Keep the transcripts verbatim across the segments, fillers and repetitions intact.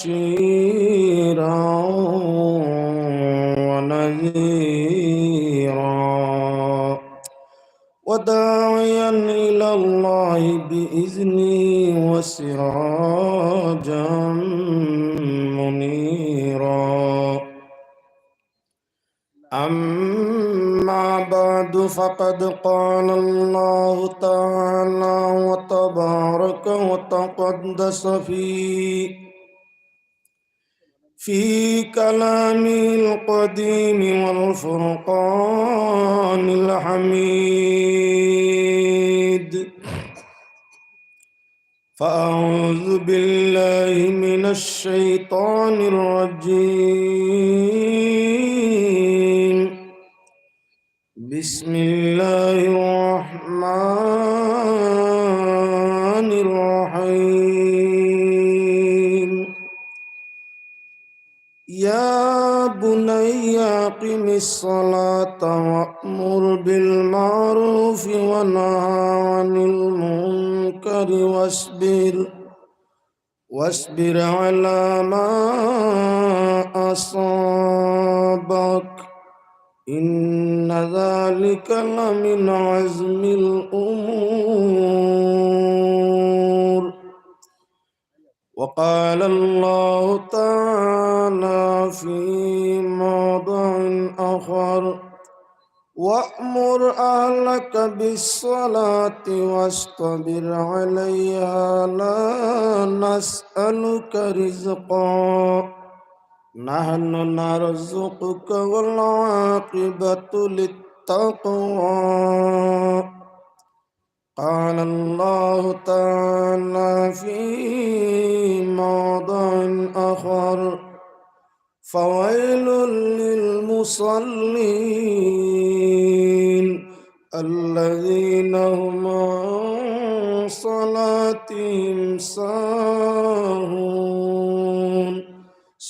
بشيرا ونذيرا وداعيا إلى الله بإذنه وسراجا منيرا. أما بعد، فقد قال الله تعالى وتبارك وتقدس في، في كلامه القديم والفرقان الحميد، فأعوذ بالله من الشيطان الرجيم. بسم الله الرحمن الرحيم. يا بني أقم الصلاة وأمر بالمعروف وانه عن المنكر واصبر، واصبر على ما أصابك، إن ذلك لمن عزم الأمور. وقال الله تعالى في موضع آخر: وأمر أهلك بالصلاة واصطبر عليها لا نسألك رزقا نحن نرزقك والعاقبة للتقوى. قال الله تعالى في موضع آخر: فويل للمصلين الذين هم عن صلاتهم ساهون.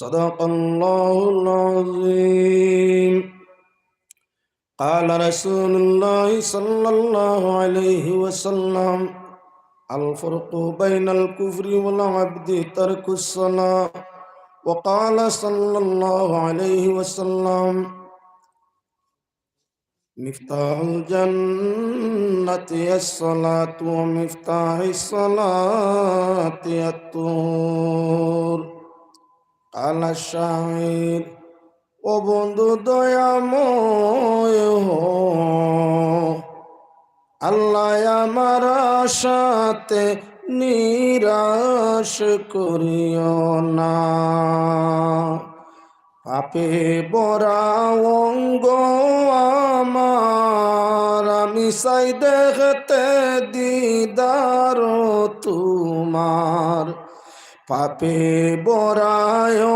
صدق الله العظيم. قال رسول الله صلى الله عليه وسلم: الفرق بين الكفر والعبد ترك الصلاة. وقال صلى الله عليه وسلم: مفتاح الجنة الصلاة ومفتاح الصلاة الطهور. قال الشاعر: ও বন্ধু দয়াময় হো, আল্লাহ আমার আশাতে নিরাশ করিও না। পাপে ভরা অঙ্গ আমার, আমি চাই দেখতে দিদার তোমার। পাপে ভরা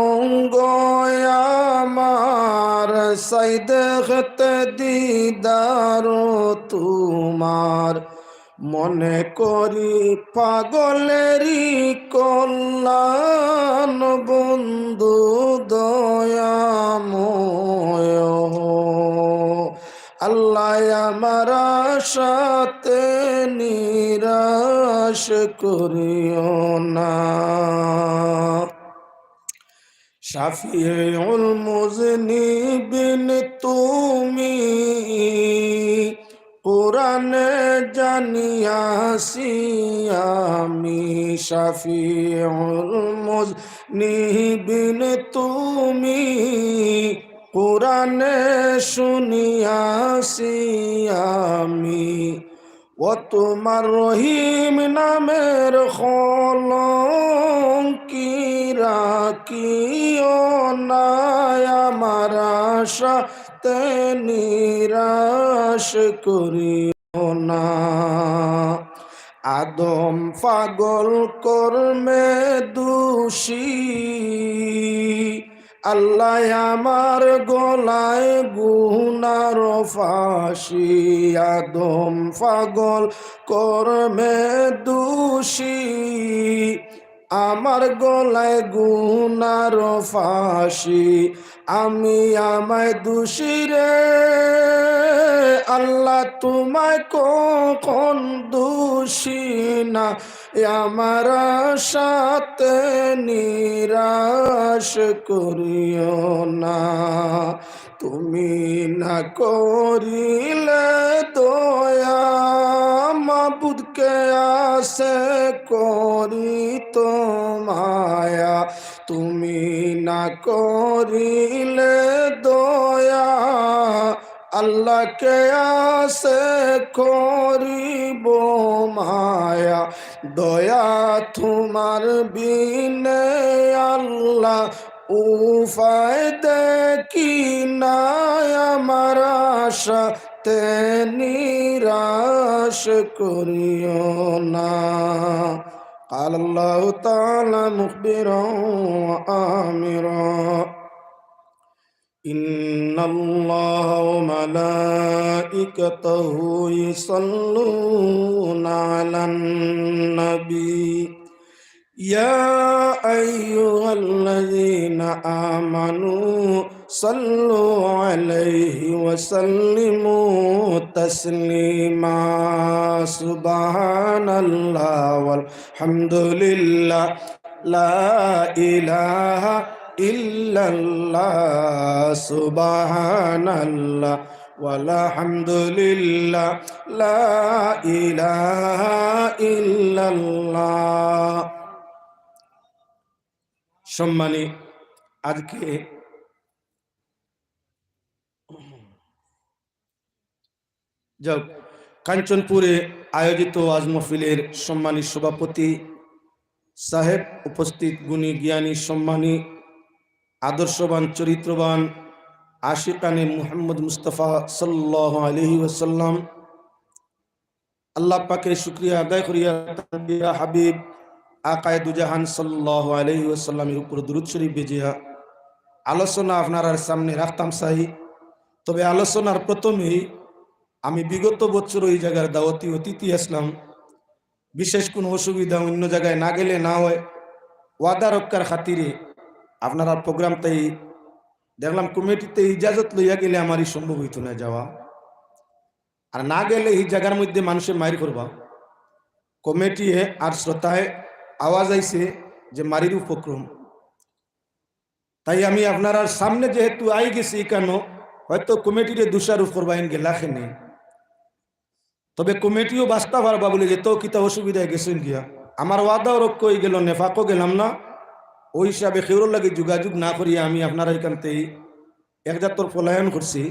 অঙ্গ আমার, চাই দেখতে দিদার তোমার। মনে করি পাগলেরই কল্যাণ, বন্ধু দয়াময় হো। আল্লাহ আমার আশাতে নিরাশ করিও না। শাফিউল মুজনিবিন তুমি, কোরআনে জানিয়াছি আমি। শাফিউল মুজনিবিন তুমি, কোরআনে শুনিয়াছি আমি। ও তোমার রহিম নামের কলঙ্কি রাখিও না, আমার আশাতে নিরাশ করিও না। আদম পাগল কর্মে দোষী, আল্লাহ আমার গলায় গুনার ফাঁসি। আদম পাগল কর্মে দোষী, আমার গলায় গুনার ফাঁসি, আমি আমায় দোষী রে। আল্লাহ তোমায় কখন দোষী না, আমার সাথে নিরাশ করিও না। তুমি না করিলে দয়া, মাবুদ কে আছে করিত মায়া। তুমি না করিলে দয়া, আল্লাহ কে আছে করিব মায়া। দয়া তোমার বিনে আল্লাহ উপায় দেখি না, আমার আশাতে নিরাশ করিও না। قال الله تعالى مخبرا وآمرا: إن الله وملائكته يصلون على النبي، يا أيها الذين آمنوا صلوا عليه وسلموا تسليما. سبحان الله والحمد لله، لا إله إلا الله، سبحان الله والحمد لله، لا إله إلا الله। সম্মানী, আজকে যাক, কাঞ্চনপুরে আয়োজিত ওয়াজ মাহফিলের সম্মানী সভাপতি সাহেব, উপস্থিত গুণী জ্ঞানী সম্মানী আদর্শবান চরিত্রবান আশিকানে মুহাম্মদ মুস্তাফা সাল্লাল্লাহু আলাইহি ওয়াসাল্লাম, আল্লাহ পাকের শুকরিয়া আদায় করিয়া তার প্রিয় হাবিব আকায়ে দুজাহান সাল্লাল্লাহু আলাইহি ওয়াসাল্লামের উপর দুরূদ শরীফ বেজিয়া আলোচনা আপনারার সামনে রাখতাম চাই। তবে আলোচনার প্রথমেই আমি বিগত বছর ওই জায়গার দাওয়াতি অতিথি আসলাম, বিশেষ কোনো অসুবিধা অন্য জায়গায় না গেলে না হয়, ওয়াদা রক্ষার খাতিরে আপনারার প্রোগ্রামটাই দেখলাম কমিটিতে ইজাজত লইয়া গেলে আমারই সম্ভব হইতো না যাওয়া। আর না গেলে এই জায়গার মধ্যে মানুষে মাইর করবা। কমিটিয়ে আর শ্রোতায় আওয়াজ আইছে যে মারির উপক্রম। তাই আমি আপনারার সামনে যেহেতু আই গেছি কেন, হয়তো কমিটিরে দোষারোপ করবা এন গেলা খেনে। তবে কমিটিও বাঁচতা পারবা বলে যে তো কিতা অসুবিধায় গেছেন গিয়া। আমার ওয়াদাও রক্ষা হয়ে গেল, নেফাকও গেলাম না। ওই হিসাবে কেউর লাগি যোগাযোগ না করিয়া আমি আপনারা এখান থেকে এক জাতর পলায়ন করছি।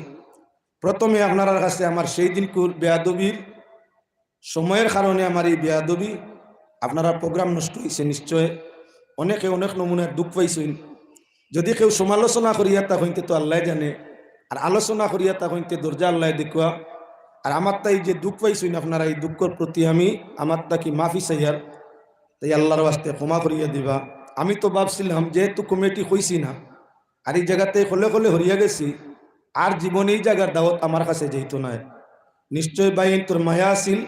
প্রথমে আপনারার কাছে আমার সেই দিনকুর বেয়াদবির সময়ের কারণে আমার এই বেয়াদবি, আপনারা প্রোগ্রাম নষ্ট হইছে নিশ্চয়, অনেকে অনেক নমুনার দুঃখ পাইছইন। যদি কেউ সমালোচনা করিয়া তা হইতে তো আল্লাহ জানে, আর আলোচনা করিয়া তা হইতে দরজা আল্লাহ দেখুয়া। আর আমার তাই যে দুঃখ পাইছইন আপনারা, এই দুঃখর প্রতি আমি আমার তাকি মাফি চাইয়ার, তাই আল্লাহর ওয়াস্তে ক্ষমা করিয়া দিবা। আমি তো ভাবছিলাম যেহেতু কমিটি কইছি না, আর এই জায়গাতে খলে খলে হরিয়া গেছি, আর জীবনে এই জায়গার দাওয়াত আমার কাছে যেত নায়। নিশ্চয় ভাই তোর মায়া আছিল,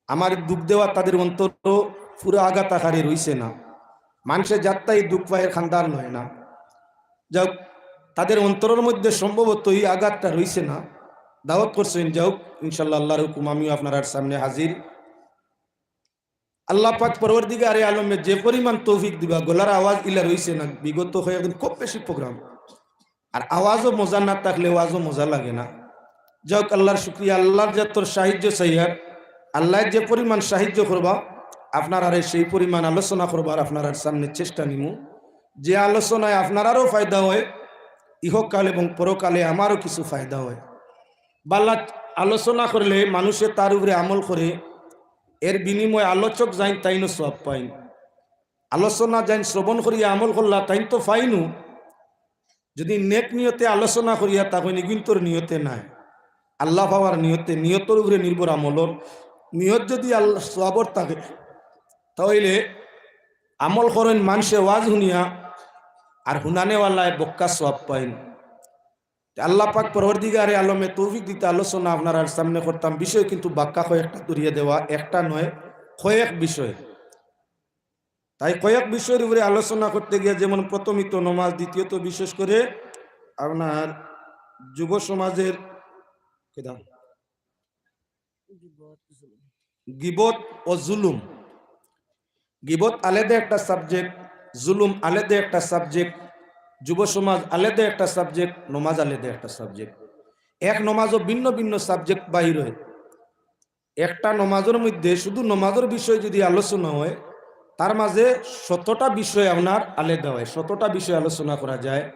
আমার দুঃখ দেওয়া তাদের অন্তরও পুরো আঘাত আকারে রইছে না। মানুষে যাত্রাই দুঃখ পায়ের খান্দার লয় না। যাক, তাদের অন্তরের মধ্যে সম্ভবত এই আঘাতটা রইছে না। দাওয়াত করছেন, যাক, ইনশাল্লাহ আল্লাহর হুকুম আমিও আপনারার সামনে হাজির। আল্লাহ পাক পরওয়ারদিগারে আলমে যে পরিমাণ তৌফিক দিবা, গলার আওয়াজ ইলা রইছে না, বিগত কয়েকদিন খুব বেশি প্রোগ্রাম, আর আওয়াজও মজা না থাকলে ওয়াজও মজা লাগে না। যাক, আল্লাহর শুকরিয়া, আল্লাহর যতর সাহায্য চাইয়ার, আল্লাহ যে পরিমাণ সাহায্য করবা, আপনারারে সেই পরিমাণ আলোচনা করবার আপনারার সামনে চেষ্টা নিমু, যে আলোচনায় আপনারারও ফায়দা হয়, ইহকাল এবং পরকালে আমারও কিছু ফায়দা হয়। বালা আলোচনা করলে মানুষে তার উপরে আমল করে, এর বিনিময়ে আলোচক যাইন তাইনও সওয়াব পাইন। আলোচনা যাইন শ্রবণ করিয়া আমল করলা তাইন তো পাইনু। যদি নেক নিয়তে আলোচনা করিয়া তা কইন ইগুইন্তর নিয়তে নায়, আল্লাহ পাওয়ার নিয়তে, নিয়তর উপরে নির্ভর আমলর। নিয়ত যদি আল্লাহ সওয়াবর থাকে, তাহলে আমল করেন মানুষে ওয়াজ শুনিয়া, আর হুনানেওয়ালায় বক্কা সওয়াব পাইন। তে আল্লাহ পাক পরওয়ারদিগারে আলমে তৌফিক দিতা আলোচনা আপনারার সামনে করতাম। বিষয় কিন্তু বাক্কা কয়েকটা ধরিয়া দেওয়া, একটা নয়, কয়েক বিষয়। এই কয়েক বিষয়র উপরে আলোচনা করতে গিয়া, যেমন প্রথমত নমাজ, দ্বিতীয়ত বিশেষ করে আপনার যুব সমাজের, কিতা? গিবত ও জুলুম। গিবত আলাদা একটা সাবজেক্ট, জুলুম আলাদা একটা সাবজেক্ট, যুব সমাজ আলাদা একটা সাবজেক্ট, নমাজ আলাদা একটা সাবজেক্ট। এক নমাজও ভিন্ন ভিন্ন সাবজেক্ট বাহির হয়। একটা নমাজর মধ্যে শুধু নমাজর বিষয় যদি আলোচনা হয়, তার মাঝে শতটা বিষয় আপনার আলাদা হয়, শতটা বিষয় আলোচনা করা যায়।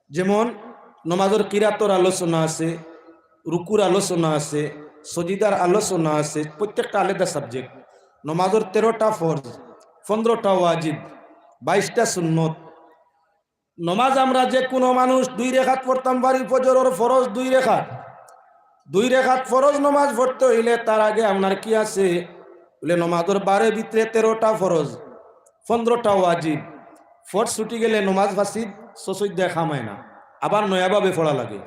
যেমন নমাজর কিরাতর আলোচনা আছে, রুকুর আলোচনা আছে, সজিদার আলোচনা আছে, প্রত্যেকটা আলাদা সাবজেক্ট। নমাজর তেরোটা ফরজ, পনেরোটা ওয়াজিব, বাইশটা সুন্নত। নমাজ আমরা যে কোনো মানুষ দুই রেখাত পড়তাম পারি, ফজরর ফরজ দুই রেখাত। দুই রেখাত ফরজ নমাজ পড়তে হইলে তার আগে আপনার কি আছে? বলে নমাজর বারে ভিতরে তেরোটা ফরজ, পনেরোটা ওয়াজিব। ফরজ ছুটি গেলে নমাজ ফাসিদ, সসইদ্দায় কাম অয় না, আবার নয়াভাবে পড়া লাগে।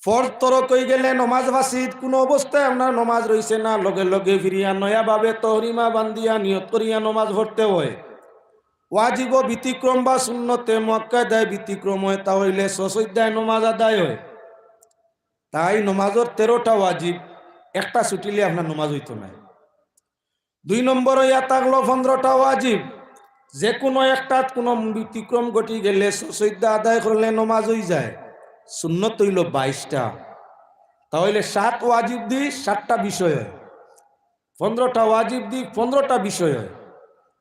ফরজ তরক হয়ে গেলে নমাজ ফাসিদ, কোনো অবস্থায় আপনার নমাজ রইছে না, লগে লগে ফিরিয়া নয়াভাবে তহরিমা বান্ধিয়া নিয়ত করিয়া নমাজ পড়তে হয়। ওয়াজিব ব্যতিক্রম বা সুন্নতে মুআক্কাদায় ব্যতিক্রম হয়, তা হইলে সসইদ্দায় নমাজ আদায় হয়। তাই নমাজর তেরোটা ওয়াজিব, একটা ছুটিলে আপনার নমাজ হইতো না। দুই নম্বর হইয়া থাকলো পনেরোটা ওয়াজিব। যে কোনো একটাত কোনো ব্যতিক্রম ঘটি গেলে সসইদ্দা আদায় করলে নমাজ হয়ে যায়। সুন্নত হইল বাইশটা, তা হইলে সাত ওয়াজিব দি সাতটা বিষয় হয়, পনেরোটা ওয়াজিব দি পনেরোটা বিষয় হয়,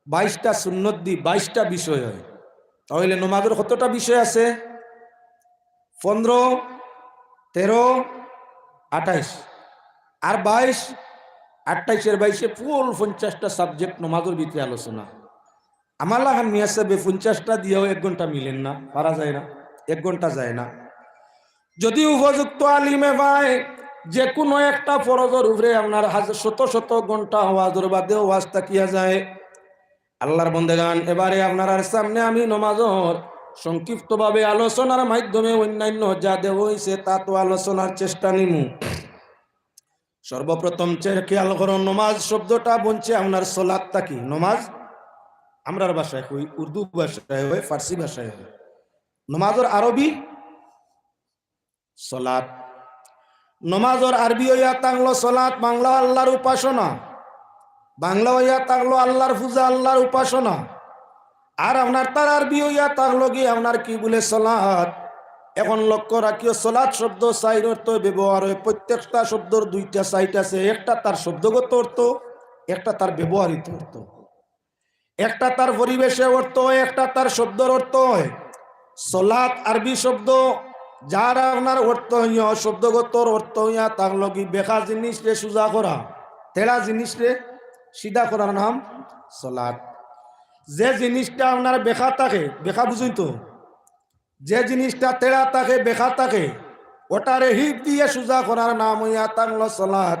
বাইশটা সুন্নত দি বাইশটা বিষয় হয়। তা হইলে নমাজর কতটা বিষয় আছে? পনেরো, তেরো, আঠাইশ, আর বাইশ, আঠাইশের বাইশে ফুল পঞ্চাশটা সাবজেক্ট নমাজর ভিতরে আলোচনা। আমার লাখান মিয়া সাহেবে পঞ্চাশটা দিয়াও এক ঘন্টা মিলেন না, পারা যায় না, এক ঘন্টা যায় না। যদি উপযুক্ত আলিমে পায়, যে কোনো একটা ফরজর উপরে আপনার হাজার, শত শত ঘন্টা ওয়াজর বাদেও ওয়াজ থাকিয়া যায়। আল্লাহর বন্দেগান, এবারে আপনারার সামনে আমি নমাজর সংক্ষিপ্তভাবে আলোচনার মাধ্যমে অন্যান্য যা দেওয়া হইছে তা তো আলোচনার চেষ্টা নিমু। সর্বপ্রথম চে-, খেয়াল করো, নমাজ শব্দটা বনছে আপনার সলাত থাকি। নমাজ আমরার ভাষায় কই, উর্দু ভাষায় হয়, ফার্সি ভাষায় হয়। নমাজর আরবি সলাত। নমাজর আরবি হইয়া থাকলো সলাত, বাংলা আল্লাহর উপাসনা। বাংলা হইয়া থাকলো আল্লাহর পূজা, আল্লাহর উপাসনা। আর আপনার তার আরবি হইয়া থাকলো কি আপনার কি বলে সলাত। এখন লক্ষ্য রাখিও, সলাত শব্দ চাইর অর্থ ব্যবহার হয়। প্রত্যেকটা শব্দর দুইটা সাইড আছে, একটা তার শব্দগত অর্থ, একটা তার ব্যবহারিত অর্থ। একটা তার পরিবেশে অর্থ হয়, একটা তার শব্দর অর্থ হয়। সলাত আরবি শব্দ, যার আপনার অর্থ হইয়া, শব্দগত অর্থ হইয়া থাকলো কি বেকা জিনিসরে সুজা করা, তেড়া জিনিসরে সিধা করার নাম সলাত। যে জিনিসটা আপনার বেকা থাকে, বেকা বুঝুন তো, যে জিনিসটা তেড়া থাকে, বেকা থাকে, ওটারে হিট দিয়া সুজা করার নাম হইয়া থাকলো সলাত।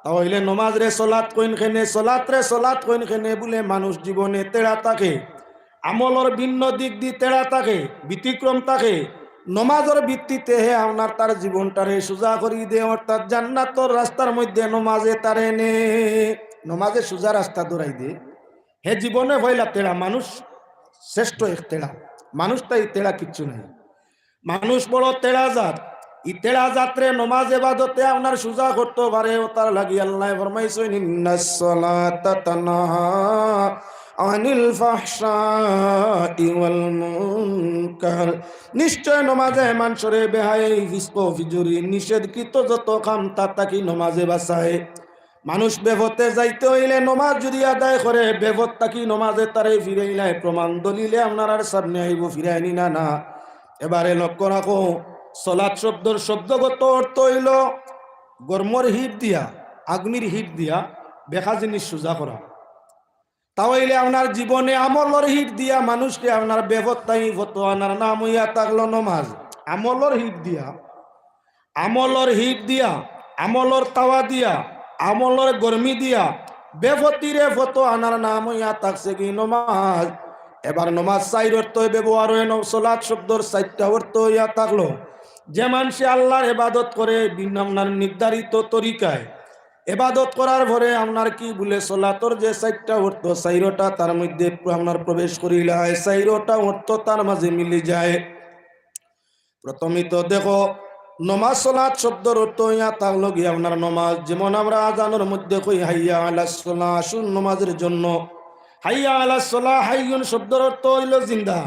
তা হইলে নমাজরে সলাত কইন কেনে, সলাতরে সলাত কইন কেনে বুলে মানুষ জীবনে তেড়া থাকে, আমলর ভিন্ন দিক দি তেড়া থাকে, ব্যতিক্রম থাকে, নমাজর ভিত্তিতে হে আপনার তার জীবনটারে সুজা করি দে, অর্থাৎ জান্নাতর রাস্তার মধ্যে নমাজে তারে নে, নমাজে সুজা রাস্তা দৌড়াই দে। হে জীবনে পয়লা তেড়া মানুষ, শ্রেষ্ঠ এক তেড়া। মানুষ তাই তেড়া কিচ্ছু নাই। মানুষ বড় তেড়া জাত। ই তেড়া জাতরে নমাজ এবাদতে আপনার সুজা করতে পারে, ও তার লাগি আল্লাহ ফরমাইছইন, "ইন্নাস সালাতা তানহা আনিল ফাহশাই ওয়াল মুনকার।" নিশ্চয় নমাজে মানুষরে বেহায়াই, ফিসক, ফিজুরি, নিষেধকৃত যত কাম, তা থাকি নমাজে বাঁচায়। মানুষ বেপথে যাইতে হইলে নমাজ যদি আদায় করে, বেপথ থাকি নমাজে তারে ফিরাইলায়, প্রমাণ দলিলে আপনারার সামনে আইব, ফিরাইনি না, না। এবারে লক্ষ্য রাখো, সলাৎ শব্দর শব্দগত অর্থ হইল গরমর হিট দিয়া, আগুনির হিট দিয়া বেকা জিনিস সুজা করা। তা হইলে আপনার জীবনে আমলর হিট দিয়া মানুষরে আপনার বেপথ থাকি পথো আনার নাম হইয়া থাকলো নমাজ। আমলর হিট দিয়া, আমলর হিট দিয়া, আমলর তাওয়া দিয়া, আমলর গরমি দিয়া বেপথিরে পথো আনার নাম হইয়া থাকছে কি নমাজ। এবার নমাজ চাইর অর্থ ব্যবহার হয়, ন-, সলাৎ শব্দর চাইরটা অর্থ হইয়া থাকলো, যে মানষে আল্লাহর ইবাদত করে ভিন্ন আপনার নির্ধারিত তরিকায়, এবাদত করার পরে আপনার কি বলে সলাতর যে চাইরটা অর্থ, চাইরোটা তার মধ্যে আপনার প্রবেশ করিলায়, চাইরোটা অর্থ তার মাঝে মিলি যায়। প্রথমে তো দেখো, নমাজ সলাত শব্দর অর্থ ইয়া তার লগে আপনার নমাজ, যেমন আমরা আজানর মধ্যে কই, "হাইয়া আলাস সলাহ, আসুন নমাজের জন্য।" হাইয়া আলাস সলাহ, হাইয়ুন শব্দর অর্থ হইল জিন্দা।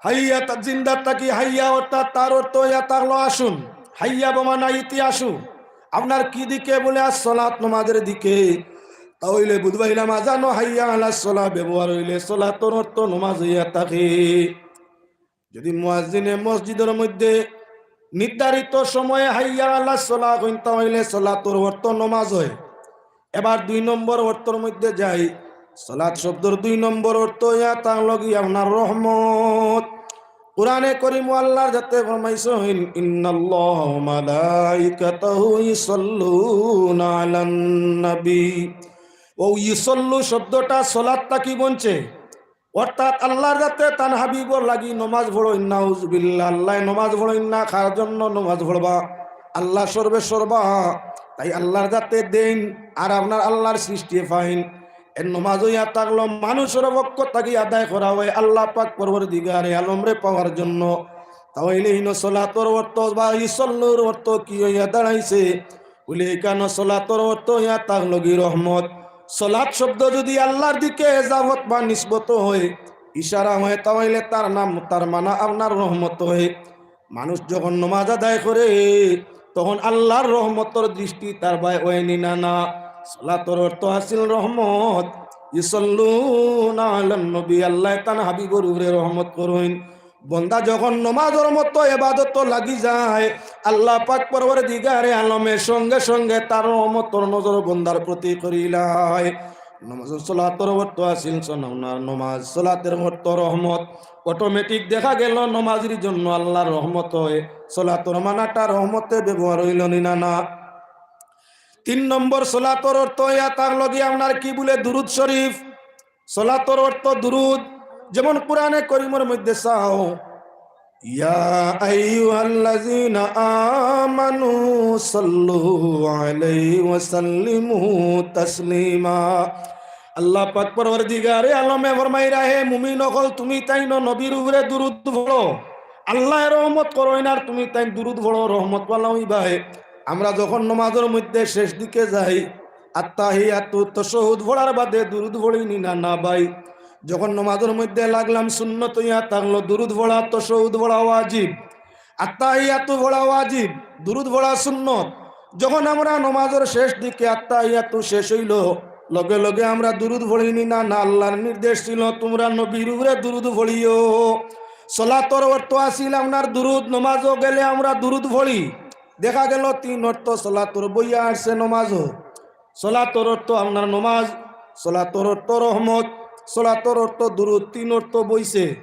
হাইয়া তা-, জিন্দা থাকি হাইয়া অর্থাৎ তার অর্থ ইয়া তার লো আসুন। হাইয়া বমানা ইতি আসু। আপনার কি দিকে বলে? আস সলাত, নমাজের দিকে। তা হইলে বুঝবাইলাম আজানো হাইয়া আলাস সলাহ ব্যবহার হইলে সলাতর অর্থ নমাজ হইয়া থাকে। যদি মুয়াজ্জিনে মসজিদর মধ্যে নির্ধারিত সময়ে হাইয়া আলাস সলাহ কইন, তা হইলে সলাতর অর্থ নমাজ হয়। এবার দুই নম্বর অর্থর মধ্যে যাই। সলাত শব্দর দুই নম্বর অর্থ ইয়া তার লগে আপনার রহমত। কোরআনে করিম আল্লাহর জাতে ফরমাইছইন, "ইন্নাল্লাহা ওয়া মালাইকাতাহু ইউসাল্লুনা আলান নবী।" ও ইউসাল্লু শব্দটা সলাত থাকি বনছে, অর্থাৎ আল্লাহর জাতে তান হাবিবর লাগি নমাজ পড়ইন। নাউজুবিল্লাহ, আল্লাহ নমাজ পড়ইন না, কার জন্য নমাজ পড়বা? আল্লাহ সর্বে সর্বা। তাই আল্লাহর জাতে দেইন, আর আপনার আল্লাহর সৃষ্টি ফাইন। এর নমাজ হইয়া থাকলো মানুষের পক্ষ থাকি আদায় করা হয় আল্লাহ পাক পরওয়ারদিগারে আলমরে পাওয়ার জন্য। তাহলে ইনো সলাতর অর্থ বা ইসল্লুর অর্থ কি হইয়া দাঁড়াইছে? বলে, এখানে সলাতর অর্থ ইয়া তার লগে রহমত। সলাত শব্দ যদি আল্লাহর দিকে এজাবত বা নিসবত হয়, ইশারা হয়, তাহলে তার নাম, তার মানা আপনার রহমত হয়। মানুষ যখন নমাজ আদায় করে, তখন আল্লাহর রহমতর দৃষ্টি তার বায় হয়নি না, না। সলাতর অর্থ হাসিল রহমত। ইসল্লুনা আলান নবী, আল্লাহ তান হাবিবর উপরে রহমত করইন। বন্দা যখন নমাজর মতো এবাদত লাগি যায়, আল্লাহ পাক পরওয়ারদিগারে আলমে সঙ্গে সঙ্গে তার রহমতর নজর বন্দার প্রতি করিলায়। নমাজ সলাতর অর্থ আসিল সনাউনার নমাজ, সলাতের অর্থ রহমত। অটোমেটিক দেখা গেল নমাজের জন্য আল্লাহর রহমত হয়। সলাতর মানাটা রহমতে ব্যবহার হইল নি না, না। তিন নম্বর সলাতর অর্থ ইয়া তার লগে আপনার কি বলে দুরুদ শরীফ। সলাতর অর্থ দুরুদ, যেমন কোরআনে করিমর মধ্যে চাও, ইয়া আইয়ুহাল্লাযীনা আমানু সাল্লু আলাইহি ওয়া সাল্লিমু তাসলিমা। আল্লাহ পাক পরওয়ারদিগারে আলমে ফরমাইরা, হে মুমিন অকল, তুমি তাইন নবীর উপরে দুরুদ পড়ো। আল্লাহ রহমত করইন আর তুমি তাইন দুরুদ পড়ো, রহমত ওয়ালা হইবায়। আমরা যখন নমাজর মধ্যে শেষ দিকে যাই, আত্তাহিয়াতু, তাশাহুদ পড়ার বাদে দুরুদ পড়ি নি না, না ভাই? যখন নমাজর মধ্যে লাগলাম, সুন্নত ইয়া থাকলো দুরুদ পড়া, তাশাহুদ পড়া ওয়াজিব, আত্তাহিয়াতু পড়া ওয়াজিব, দুরুদ পড়া সুন্নত। যখন আমরা নমাজর শেষ দিকে আত্তাহিয়াতু শেষ হইল, লগে লগে আমরা দুরুদ পড়ি নি না, না? আল্লাহর নির্দেশ ছিল, তোমরা নবীর উপরে দুরুদ পড়িও। সলাতর অর্থ আছিল আপনার দুরুদ, নমাজও গেলে আমরা দুরুদ পড়ি। দেখা গেল তিন অর্থ সলাতর বইয়া আসছে নমাজও। সলাতর অর্থ আপনার নমাজ, সলাতর অর্থ রহমত, সলাতর অর্থ দুরুদ, তিন অর্থ বইছে।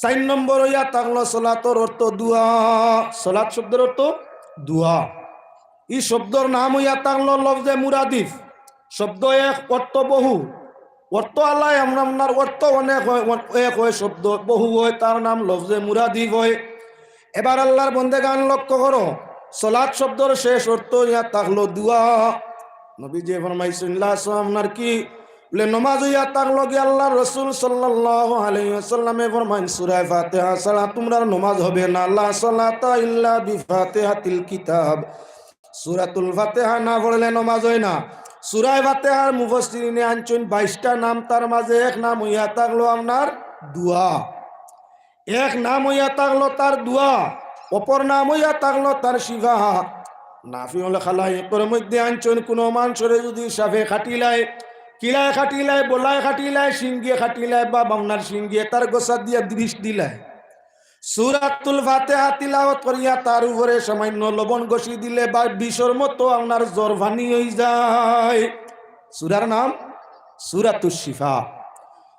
চার নম্বর হইয়া থাকলো সলাতর অর্থ দোয়া। সলাত শব্দর অর্থ দোয়া। এই শব্দর নাম হইয়া থাকলো লফজে মুরাদিফ। শব্দ এক, অর্থ বহু। অর্থ আল্লাহ, আমরা, আপনার অর্থ অনেক হয়, অন-, এক হয় শব্দ, বহু হয়, তার নাম লফজে মুরাদিফ হয়। এবার আল্লাহর বন্দেগান লক্ষ্য করো, সলাত শব্দর শেষ অর্থ ইয়া থাকলো দোয়া। নবীজি ফরমাইছেন, লা সলাত আপনার কি? বলে, নমাজ ইয়া থাকলো কি? আল্লাহর রসুল সাল্লাল্লাহু আলাইহি ওয়াসাল্লামে ফরমাইন, সূরা ফাতিহা ছাড়া তোমরার নমাজ হবে না। লা সলাতা ইল্লা বিফাতিহাতিল কিতাব। সূরাতুল ফাতিহা না পড়লে নমাজ হয় না। সূরা ফাতিহার মুফাসসিরিনে আনছইন বাইশটা নাম, তার মাঝে এক নাম হইয়া থাকলো আপনার দোয়া। এক নাম হইয়া থাকলো তার দোয়া, অপর নাম হইয়া থাকলো তার শিফা। নাফিউল খালাইকর মধ্যে আনছইন, কোনো মানুষরে যদি সাপে কাটিলায়, কিলায় কাটিলায়, বলায় কাটিলায়, সিংহে কাটিলায়, বা বামনার সিংহে তার গোসা দিয়া বিষ দিলায়, সূরাতুল ফাতিহা তিলাওয়াত করিয়া তার উপরে সামান্য লবণ ঘষি দিলে বা বিষর মতো আপনার জ্বর পানি হই যায়। সূরার নাম সূরাতুশ শিফা।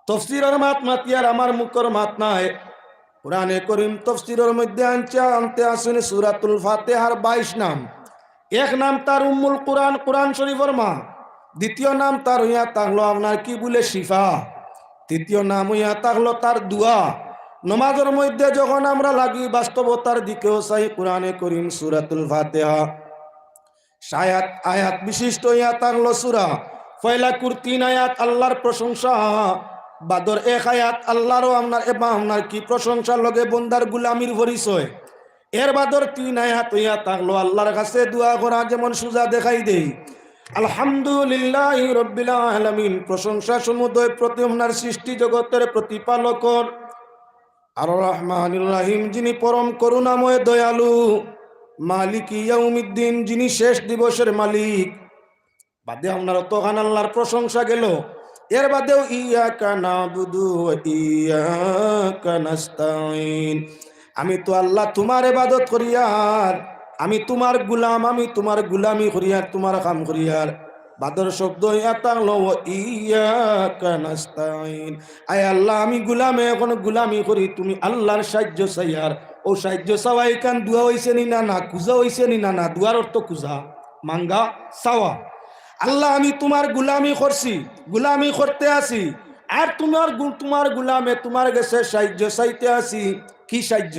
তফসিরর মাত মাতিয়ার আমার মুখর মাত নায়। কোরআনে করিম তফসিরর মধ্যে আনছে, আনতে আসুন সূরাতুল ফাতিহার বাইশ নাম। এক নাম তার উম্মুল কোরআন, কোরআন শরীফর মা। দ্বিতীয় নাম তার হইয়া থাকলো আপনার কি বলে শিফা। তৃতীয় নাম হইয়া থাকলো তার দোয়া। নমাজর মধ্যে যখন আমরা লাগি, বাস্তবতার দিকেও চাই, কোরআনে করিম সূরাতুল ফাতিহা আয়াত আয়াত বিশিষ্ট ইয়া থাকলো সূরা। পয়লাকুর তিন আয়াত আল্লাহর প্রশংসা, বাদর এক আয়াত আল্লাহরও আপনার এবং আপনার কি প্রশংসা লগে বন্দার গুলামির পরিচয়। এর বাদর তিন আয়াত ইয়া থাকলো আল্লাহর কাছে দোয়া করা, যেমন সুজা দেখাই দেই, আলহামদুলিল্লাহি রাব্বিল আলামিন, প্রশংসা সমুদয় প্রতি আপনার সৃষ্টি জগতের প্রতিপালকর, আর রহমানির রহিম, যিনি পরম করুণাময় দয়ালু, মালিকি ইয়াউমিদ্দিন, যিনি শেষ দিবসের মালিক। বাদে আপনার অতখান আল্লাহর প্রশংসা গেল। এর বাদেও ইয়াকা নাবুদু ওয়া ইয়াকা নাস্তাইন, আমি তো আল্লাহ তোমার ইবাদত করিয়ার, আমি তোমার গুলাম, আমি তোমার গুলামি করিয়ার, তোমার কাম করিয়ার। বাদর শব্দ ইয়া থাকলো ওয়া ইয়াকা নাস্তাইন, আয় আল্লাহ, আমি গুলামে এখন গুলামি করি, তুমি আল্লাহর সাহায্য চাইয়ার। ও সাহায্য চাওয়া ইখান দোয়া অইছে নি না? না। খুজা অইছে নি না? না। দোয়ার অর্থ খুজা, মাঙ্গা, চাওয়া। আল্লাহ, আমি তোমার গুলামি করছি, গুলামি করতে আছি, আর তোমার গু-, তোমার গুলামে তোমার গেছে সাহায্য চাইতে আছি। কি সাহায্য?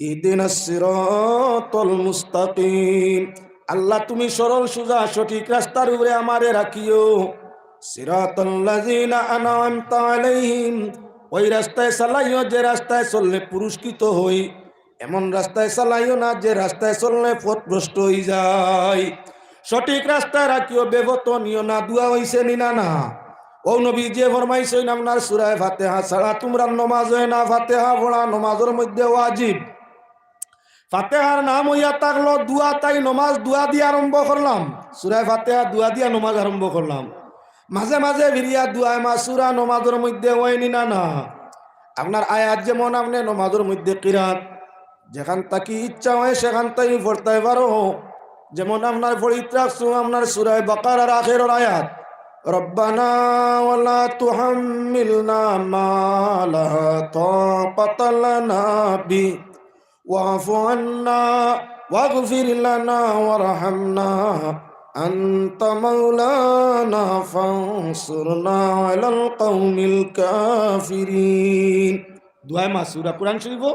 ইহদিনাস সিরাতাল মুস্তাকিম। আল্লাহ, তুমি সরল সুজা সঠিক রাস্তার উপরে আমারে রাখিও। সিরাতাল্লাযিনা আনআমতা আলাইহিম, ওই রাস্তায় চালাইও যে রাস্তায় চললে পুরস্কৃত হই। এমন রাস্তায় চালাইও না যে রাস্তায় চললে পথভ্রষ্ট হই যায়। সঠিক রাস্তায় রাখিও, বেপথ নিও না। দোয়া অইছে নি না? না। ও নবীজি ফরমাইছইন, আপনার সূরায়ে ফাতিহা ছাড়া তোমরা নমাজ হয় না, ফাতিহা পড়া নমাজর মধ্যে ওয়াজিব। ফাতিহার নাম অইয়া থাকলো দোয়া, তাই নমাজ দোয়া দিয়া আরম্ভ করলাম। সূরায়ে ফাতিহা দোয়া দিয়া নমাজ আরম্ভ করলাম। মাঝে মাঝে ফিরিয়া দোয়ায়ে মাসুরা নমাজর মধ্যে অয় নি না? না। আপনার আয়াত যেমন আপনে নমাজর মধ্যে কিরাত, যেখান থাকি ইচ্ছা হয় সেখান থাকি পড়তায় পারো। যেমন আপনার পড়িত রাখছু আপনার সূরায়ে বাকারার আখেরর আয়াত, রব্বানা ওয়ালা তুহাম্মিলনা মা লা তাকাতা লানা বি, ওয়াফু আন্না, ওয়াগফির লানা ওয়ারহামনা, আনতা মাওলানা ফানসুরনা আলাল কওমিল কাফিরিন। দোয়ায়ে মাসুরা, কোরআন শরীফো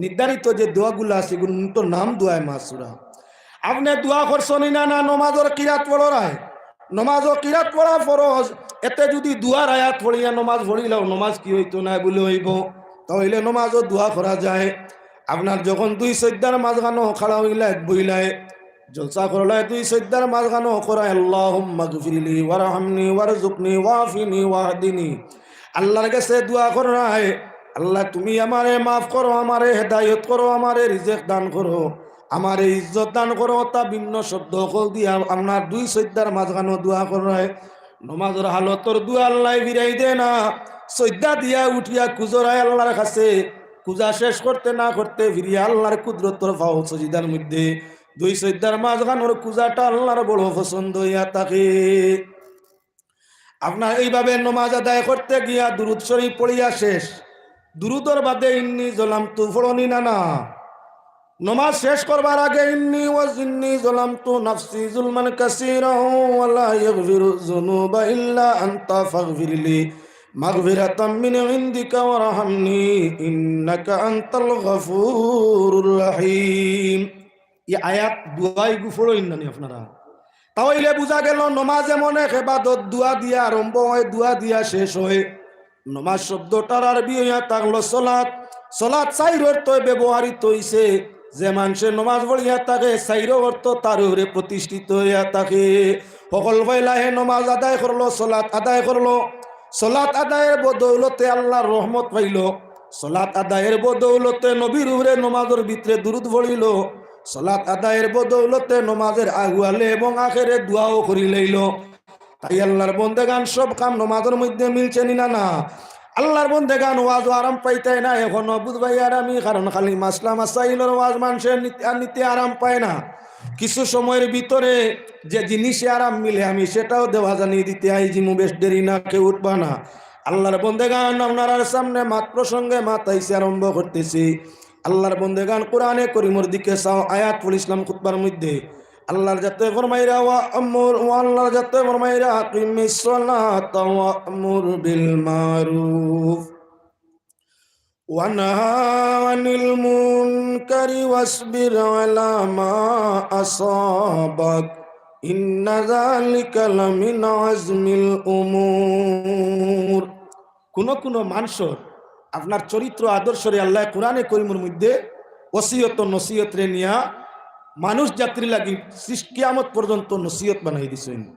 নির্ধারিত যে দোয়াগুলা আছে, এগুলোর তো নাম দোয়ায়ে মাসুরা। আপনে দোয়া করছনি না? না। নমাজর কিরাত পড়রায়, নমাজো কিরাত পড়া ফরজ। এতে যদি দোয়ার আয়াত পড়িয়া নমাজ পড়িলাও, নমাজ কি অইতো না? বুলে অইবো। তাইলে নমাজো দোয়া করা যায়। আপনার যখন দুই সইজদার মাঝখানো খাড়া অইলায়, বইলায়, জলসা করলায়, দুই সইজদার মাঝখানো করায়, আল্লাহুম্মাগফিরলি ওয়ারহামনি ওয়ারজুকনি ওয়াফিনি ওয়াহদিনি। আল্লাহর গেছে দোয়া কররায়, আল্লাহ, তুমি আমারে মাফ করো, আমারে হেদায়ত করো, আমারে রিজেক দান করো, আমারে ইজ্জত দান করো, অতা ভিন্ন শব্দ অকল দিয়া আপনার দুই সইজদার মাঝখানো দোয়া কররায়। নমাজর হালতর দোয়া আল্লায় ফিরাই দেয় না। সইজদা দিয়া উঠিয়া খুজরায় আল্লাহর কাছে, খুজা শেষ করতে না করতে ফিরিয়া আল্লাহর কুদরতর পাও সইজদার মধ্যে দুই সইজদার মাঝখানোর খুজাটা আল্লাহর বড় পছন্দ অইয়া থাকে। আপনার এইভাবে নমাজ আদায় করতে গিয়া দুরুদ শরীফ পড়িয়া শেষ, দুরুদর বাদে ইন্নি জলামতু পড়নি না? না। নমাজ শেষ করবার আগে ইন্নি ওয়া ইন্নি জলামতু নাফসি জুলমান কাসীরা ওয়া লা ইয়াগফিরুয যুনুবা ইল্লা আনতা ফাগফিরলি মাগফিরাতাম মিন ইনদিকা ওয়ারহামনি ইন্নাকা আনতাল গাফুরুর রাহিম। ই আয়াত দোয়াই গু পড়ইন না নি আপনারা? তাইলে বুঝা গেল নমাজ এমন এক ইবাদত, দোয়া দিয়া আরম্ভ হয়, দোয়া দিয়া শেষ হয়। নমাজ শব্দটার আরবি অইয়া থাকলো সলাত। সলাত চাইর অর্থে ব্যবহৃত অইছে। যে মানষে নমাজ পড়িয়া থাকে, চাইর অর্থ তার উপরে প্রতিষ্ঠিত অইয়া থাকে। হকল পয়লা হে নমাজ আদায় করলো, সলাত আদায় করলো, সলাত আদায়ের বদৌলতে আল্লাহর রহমত পাইলো, সলাত আদায়ের বদৌলতে নবীর উপরে নমাজর ভিতরে দুরুদ পড়িলো, সলাত আদায়ের বদৌলতে নমাজের আগুয়ালে এবং আখেরে দোয়াও করি লইলো। তাই আল্লাহর বন্দেগান সব কাম নমাজর মধ্যে মিলছে নি না? না। আল্লাহর বন্দেগান ওয়াজও আরাম পাইতায় না, এখনো বুঝবায় আর আমি, কারণ খালি মাসলা মাসাইলর ওয়াজ মানষে নিতে, আর নিতে আরাম পায় না। কিছু সময়ের ভিতরে যে জিনিসে আরাম মিলে আমি সেটাও দেওয়া জানিয়ে দিতে আইজিমু, বেশ দেরি না, কেউ উঠবা না। আল্লাহর বন্দেগান, আপনারার সামনে মাত প্রসঙ্গে মাত আইছে, আরম্ভ করতেছি। আল্লাহর বন্দেগান, কোরআনে করিমর দিকে চাও, আয়াত পড়ছিলাম খুতবার মধ্যে। আল্লাহর জাতে ফরমাইরা ওয়া আমুর, ও আল্লাহর জাতে ফরমাইরা আকিমিস সালাতা ওয়া আমুর বিল মারুফ وانه عن المنكر واصبر على ما أصابك إن ذلك لمن عزم الأمور। কুনু কুনু মানষর আপনার চরিত্র আদর্শরে আল্লায় কোরআনে করিমর মধ্যে ওসিয়ত ও নসিহতরে নিয়া মানুষ জাতির লাগি সৃষ্টি কিয়ামত পর্যন্ত নসিহত বানাই দিছইন।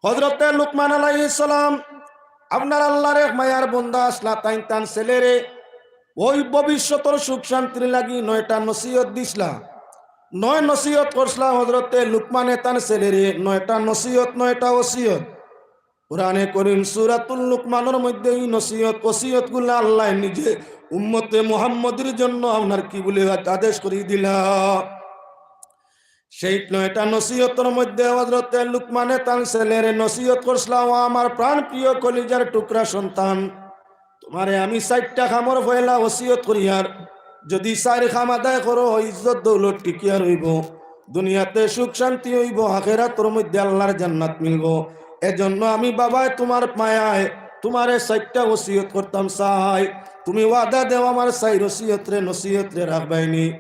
হযরতে লুকমান আলাইহিস সালাম আপনার আল্লাহর এক মায়ার বন্দা আছলা, তাইন তান ছেলেরে ওই ভবিষ্যতর সুখ শান্তির লাগি নয়টা নসিহত দিছলা, নয় নসিহত করছলা হযরতে লুকমানে তান ছেলেরে, নয়টা নসিহত, নয়টা ওসিয়ত। কোরআনে করিম সূরাতুল লুকমানর মধ্যে এই নসিহত, ওসিয়তগুলা আল্লায় নিজে উম্মতে মুহাম্মদীর জন্য আপনার কি বলে আদেশ করি দিলা। সেই নয়টা নসিহতর মধ্যে হযরতে লুকমানে তান ছেলেরে নসিহত করছলা, "ও আমার প্রাণ প্রিয় কলিজার টুকরা সন্তান, তুমারে আমি চাইরটা কামর পয়লা ওসিয়ত করিয়ার, যদি চাইর কাম আদায় করো, ইজ্জত দৌলত টিকিয়া রইবো, দুনিয়াতে সুখ শান্তি অইবো, আখেরাতর মধ্যে আল্লাহর জান্নাত মিলবো। এজন্য আমি বাবায় তুমার মায়ায় তুমারে চাইরটা ওসিয়ত করতাম চাই। তুমি ওয়াদা দেও আমার চাইর ওসিয়তরে, নসিহতরে রাখবায়নি।"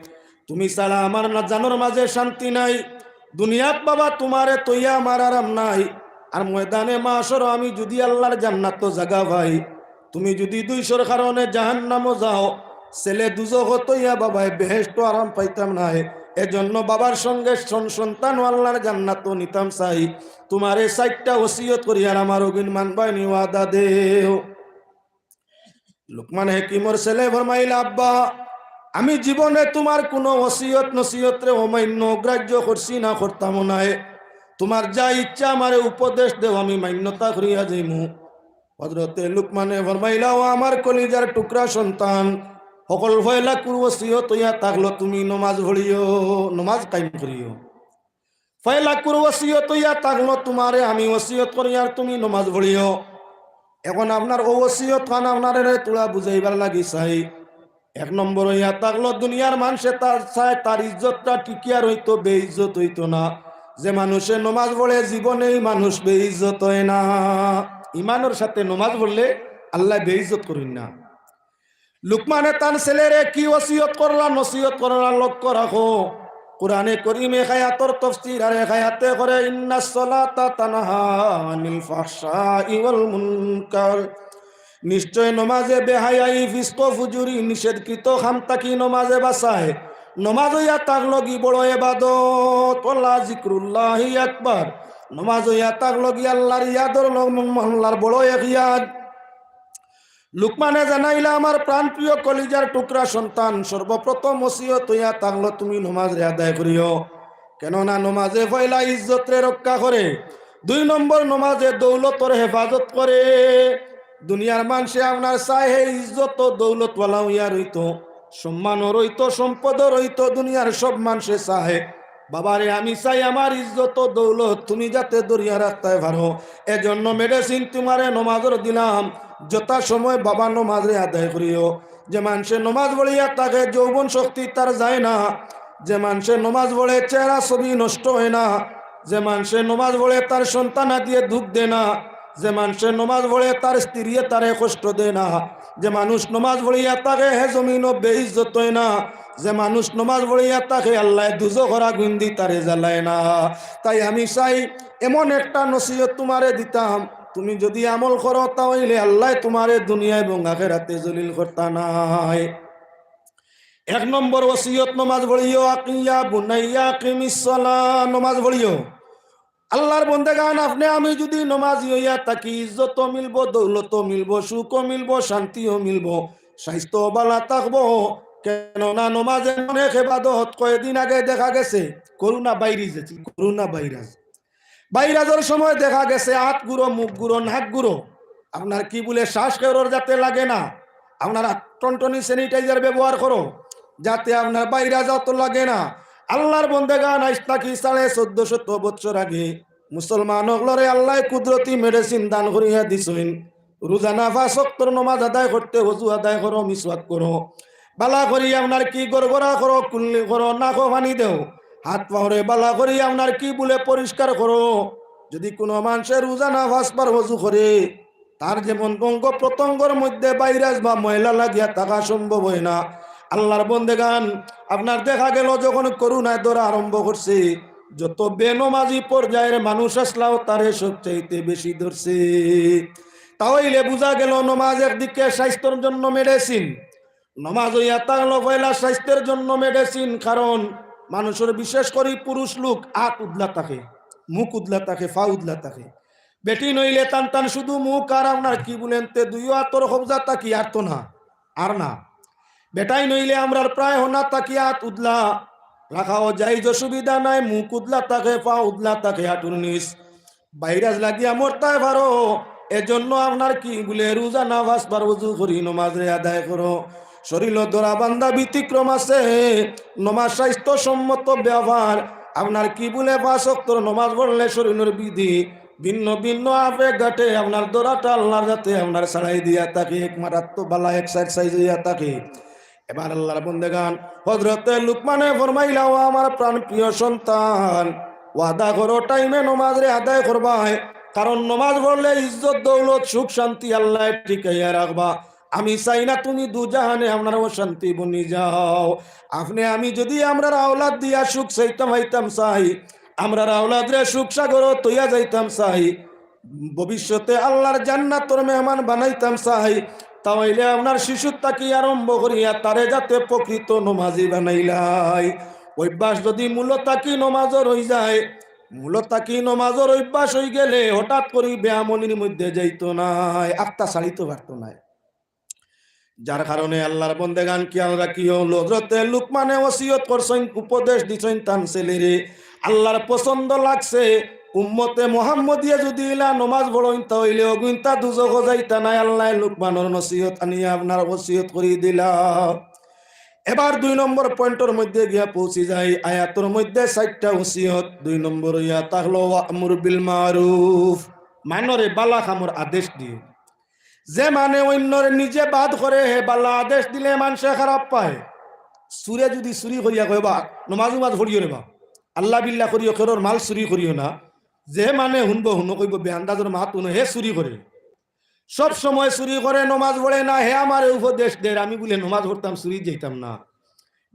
তুমি ছাড়া আমার না জানর মাঝে শান্তি নাই। দুনিয়াত বাবা তুমারে থইয়া আমার আরাম নাই। আর ময়দানে মাশরো আমি যদি আল্লাহর জান্নাতো জাগা পাই, তুমি যদি দুইশর কারণে জাহান্নামো যাও, ছেলে দুজখো থইয়া বাবায় বেহেশতো আরাম পাইতাম নায়। এজন্য বাবার সঙ্গে সন-, সন্তানও আল্লাহর জান্নাতো নিতাম চাই। তুমারে চাইরটা ওসিয়ত করিয়ার, আমার অগুইন মানবায়নি, ওয়াদা দেও। লুকমান হাকিমর ছেলে ফরমাইলা, "আব্বা, আমি জীবনে তুমার কুনু ওসিয়ত নসিহতরে অমান্য অগ্রাহ্য করছি না, করতামও নায়। তুমার যা ইচ্ছা আমারে উপদেশ দেও, আমি মান্যতা করিয়া যাইমু।" হযরতে লুকমানে ফরমাইলা, "ও আমার কলিজার টুকরা সন্তান, হকল পয়লাকুর ওসিয়ত অইয়া থাকলো তুমি নমাজ পড়িও, নমাজ কায়েম করিও।" পয়লাকুর ওসিয়ত অইয়া থাকলো তুমারে আমি ওসিয়ত করিয়ার তুমি নমাজ পড়িও। এখন আপনার অউ ওসিয়ত খান আপনারে থুড়া বুঝাইবার লাগি চাই। এক নম্বর অইয়া থাকলো দুনিয়ার মানষে তার চায় তার ইজ্জতটা টিকিয়া রইতো, বেইজ্জত অইতো না। যে মানষে নমাজ পড়ে জীবনে ই মানুষ বেইজ্জত অয় না। ইমানর সাথে নমাজ পড়লে আল্লায় বেইজ্জত করইন না। লুকমানে তান ছেলেরে কি ওসিয়ত করলা, নসিহত করলা, লক্ষ্য রাখো। কোরআনে করিম এক আয়াতর তফসির আর এক আয়াতে করে, "ইন্নাস সালাতা তানহা আনিল ফাহশাই ওয়াল মুনকার।" নিশ্চয় নমাজে বেহায়াই, ফিস্ক, ফুজুরি, নিষেধকৃত কাম থাকি নমাজে বাঁচায়। নমাজ অইয়া থাকলো গি বড় ইবাদত, ওয়ালা যিকরুল্লাহি আকবার। নমাজ অইয়া থাকলো গি আল্লাহর ইয়াদর লগ-, আল্লাহর বড় এক ইয়াদ। লুকমানে জানাইলা, "আমার প্রাণপ্রিয় কলিজার টুকরা সন্তান, সর্বপ্রথম ওসিয়ত অইয়া থাকলো তুমি নমাজরে আদায় করিও, কেননা নমাজে পয়লা ইজ্জতরে রক্ষা করে, দুই নম্বর নমাজে দৌলতর হেফাজত করে।" দুনিয়ার মানষে আপনার চায় হে ইজ্জত ও দৌলতওয়ালা অইয়া রইতো, সম্মানও রইতো, সম্পদও রইতো, দুনিয়ার সব মানষে চায় বাবারে, আমি চাই আমার ইজ্জত ও দৌলত তুমি যাতে ধরিয়া রাখতায় পারো। এজন্য মেডিসিন তুমারে নমাজর দিলাম, যথাসময় বাবা নমাজরে আদায় করিও। যে মানষে নমাজ পড়িয়া থাকে, যৌবন শক্তি তার যায় না। যে মানষে নমাজ পড়ে, চেহারা ছবি নষ্ট হয় না। যে মানষে নমাজ পড়ে, তার সন্তানাদিয়ে দুখ দেয় না। যে মানষে নমাজ পড়ে, তার স্ত্রীয়ে তারে কষ্ট দেয় না। যে মানুষ নমাজ পড়িয়া থাকে, হে জমিনো বেইজ্জত হয় না। যে মানুষ নমাজ পড়িয়া থাকে, আল্লায় দুজখর আগুইনদি তারে জ্বালায় না। তাই আমি চাই, এমন একটা নসিহত তুমারে দিতাম, তুমি যদি আমল করো, তা অইলে আল্লায় তুমারে দুনিয়া এবং আখেরাতে জলিল করতা নায়। এক নম্বর ওসিয়ত, নমাজ পড়িও। আকিয়া বুনাইয়া আকিমিস সালাহ, নমাজ পড়িও। আল্লাহর বন্দেগান, আপনে আমি যদি নমাজি অইয়া থাকি, ইজ্জতও মিলবো, দৌলতও মিলবো, সুখও মিলবো, শান্তিও মিলবো, স্বাস্থ্য বালা থাকবো। কেননা নমাজ এমন এক এবাদত, কয়দিন আগে দেখা গেছে করোনা ভাইরাস, করোনা ভাইরাস, ভাইরাসর সময় দেখা গেছে আত গুরো, মুখ গুরো, নাক গুরো, আপনার কি বলে শ্বাস কেউরর যাতে লাগে না, আপনার আত টনটনি sanitizer ব্যবহার করো, যাতে আপনার ভাইরাস অত লাগে না। আল্লাহর বন্দেগান, আইজ থাকি সাড়ে চোদ্দ শত বছর আগে মুসলমান অকলরে আল্লায় কুদরতি মেডিসিন দান করিয়া দিছইন। রোজানা পাঁচ ওয়াক্তর নমাজ আদায় করতে অজু আদায় করো, মিসওয়াক করো, বালা করি আপনার কি গড়গড়া করো, কুল্লি করো, নাকো পানি দেও, হাত পাওরে বালা করি আপনার কি বলে পরিষ্কার করো। যদি কুনু মানষে রোজানা পাঁচবার অজু করে, তার যেমন অঙ্গ প্রত্যঙ্গর মধ্যে ভাইরাস বা ময়লা লাগিয়া থাকা সম্ভব হয় না। আল্লাহর বন্দেগান, আপনার দেখা গেল যখন করোনায় ধরা আরম্ভ করছে, যত বেনমাজি পর্যায়ের মানুষ আসলাও তারে সবচাইতে বেশি ধরছে। তাহলে বুঝা গেল নমাজ একদিকে স্বাস্থ্যর জন্য মেডিসিন, নমাজ হইয়া থাকলো পয়লা স্বাস্থ্যের জন্য মেডিসিন, কারণ মানুষের বিশেষ করে পুরুষ লোক আত উদলা থাকে, মুখ উদলা থাকে, ফা উদলা থাকে। বেটি নইলে তান তান শুধু মুখ আর আপনার কি বলেন তে দুইও আতর কবজা থাকি আর তো না, আর না। বেটাই নইলে আমরার প্রায় হনা থাকি আত উদলা রাখাও জাইজ, অসুবিধা নাই। মুখ উদলা থাকে, ফা উদলা থাকে, হাঁটুর নিচ ভাইরাস লাগিয়া মরতায় পারো। এজন্য আপনার কি বলে রোজা না পাঁচবার উজু করি নমাজরে আদায় করো। শরীরও ধরা বান্ধা ব্যতিক্রম আছে, নমাজ স্বাস্থ্যসম্মত ব্যাপার। আপনার কি বলে পাঁচ ওয়াক্তর নমাজ পড়লে শরীরের বিধি ভিন্ন ভিন্ন আপে ঘটে, আপনার ধরাটা আল্লাহর যাতে আপনার ছাড়াই দিয়া থাকে, এক মারাত্মক বালা এক্সারসাইজ হইয়া থাকে। এবার আল্লাহর বন্দেগান, হযরতে লুকমানে ফরমাইলা, "ও আমার প্রাণ প্রিয় সন্তান, ওয়াদা করো টাইমে নমাজরে আদায় করবায়, কারণ নমাজ পড়লে ইজ্জত দৌলত সুখ শান্তি আল্লাহ টিকাইয়া রাখবা। আমি চাই না তুমি দুজাহানে আপনার অশান্তি বনি যাও। আপনি আমি যদি আমরার আওলাদ দিয়া সুখ চাইতাম হইতাম চাই, আমরার আওলাদরে সুখ সাগর তইয়া যাইতাম চাই, ভবিষ্যতে আল্লাহর জান্নাতর মেহমান বানাইতাম চাই, তাহলে আপনার শিশুর থাকি আরম্ভ করিয়া তারে যাতে প্রকৃত নমাজি বানাইলাই।" অভ্যাস যদি মূল থাকি নমাজর হয়ে যায়, মূল থাকি নমাজর অভ্যাস হয়ে গেলে হঠাৎ করি বেআমলির মধ্যে যাইতো নায়, আখতা ছাড়িতো পারতো নায়। যার কারণে আল্লাহর বন্দেগান খেয়াল রাখিও, হযরতে লুকমানে ওসিয়ত করছইন, উপদেশ দিছইন তান ছেলেরে, আল্লাহর পছন্দ লাগছে, উম্মতে মোহাম্মদিয়ে যদি ইলা নমাজ পড়ইন, তাইলে অগুইনতা দুজখো যাইতা নায়। আল্লাহ লুকমানর নসিহত আনিয়া আপনার ওসিয়ত করি দিলা। এবার দুই নম্বর পয়েন্টর মধ্যে গিয়া পৌঁছি যাই। আয়াতর মধ্যে চারটা ওসিয়ত। দুই নম্বর ইয়া তাহলো ওয়া'মুর বিল মারুফ, মানরে বালা কামর আদেশ দিও। যে মানে অন্যরে নিজে বাদ করে, হে বালা আদেশ দিলে মানষে খারাপ পায়। চুরে যদি চুরি করিয়া কয়, "বা, নমাজ উমাজ পড়িও রে বা, আল্লাহ বিল্লাহ করিও, কেউর মাল চুরি করিও না।" যে মানে হুনবো হুনো কইবো, "বেআন্দাজর মাত হুনো, হে চুরি করে।" সব সময় চুরি করে, নমাজ পড়ে না, হে আমারে উপদেশ দের, আমি বুলে নমাজ পড়তাম, চুরি যাইতাম না।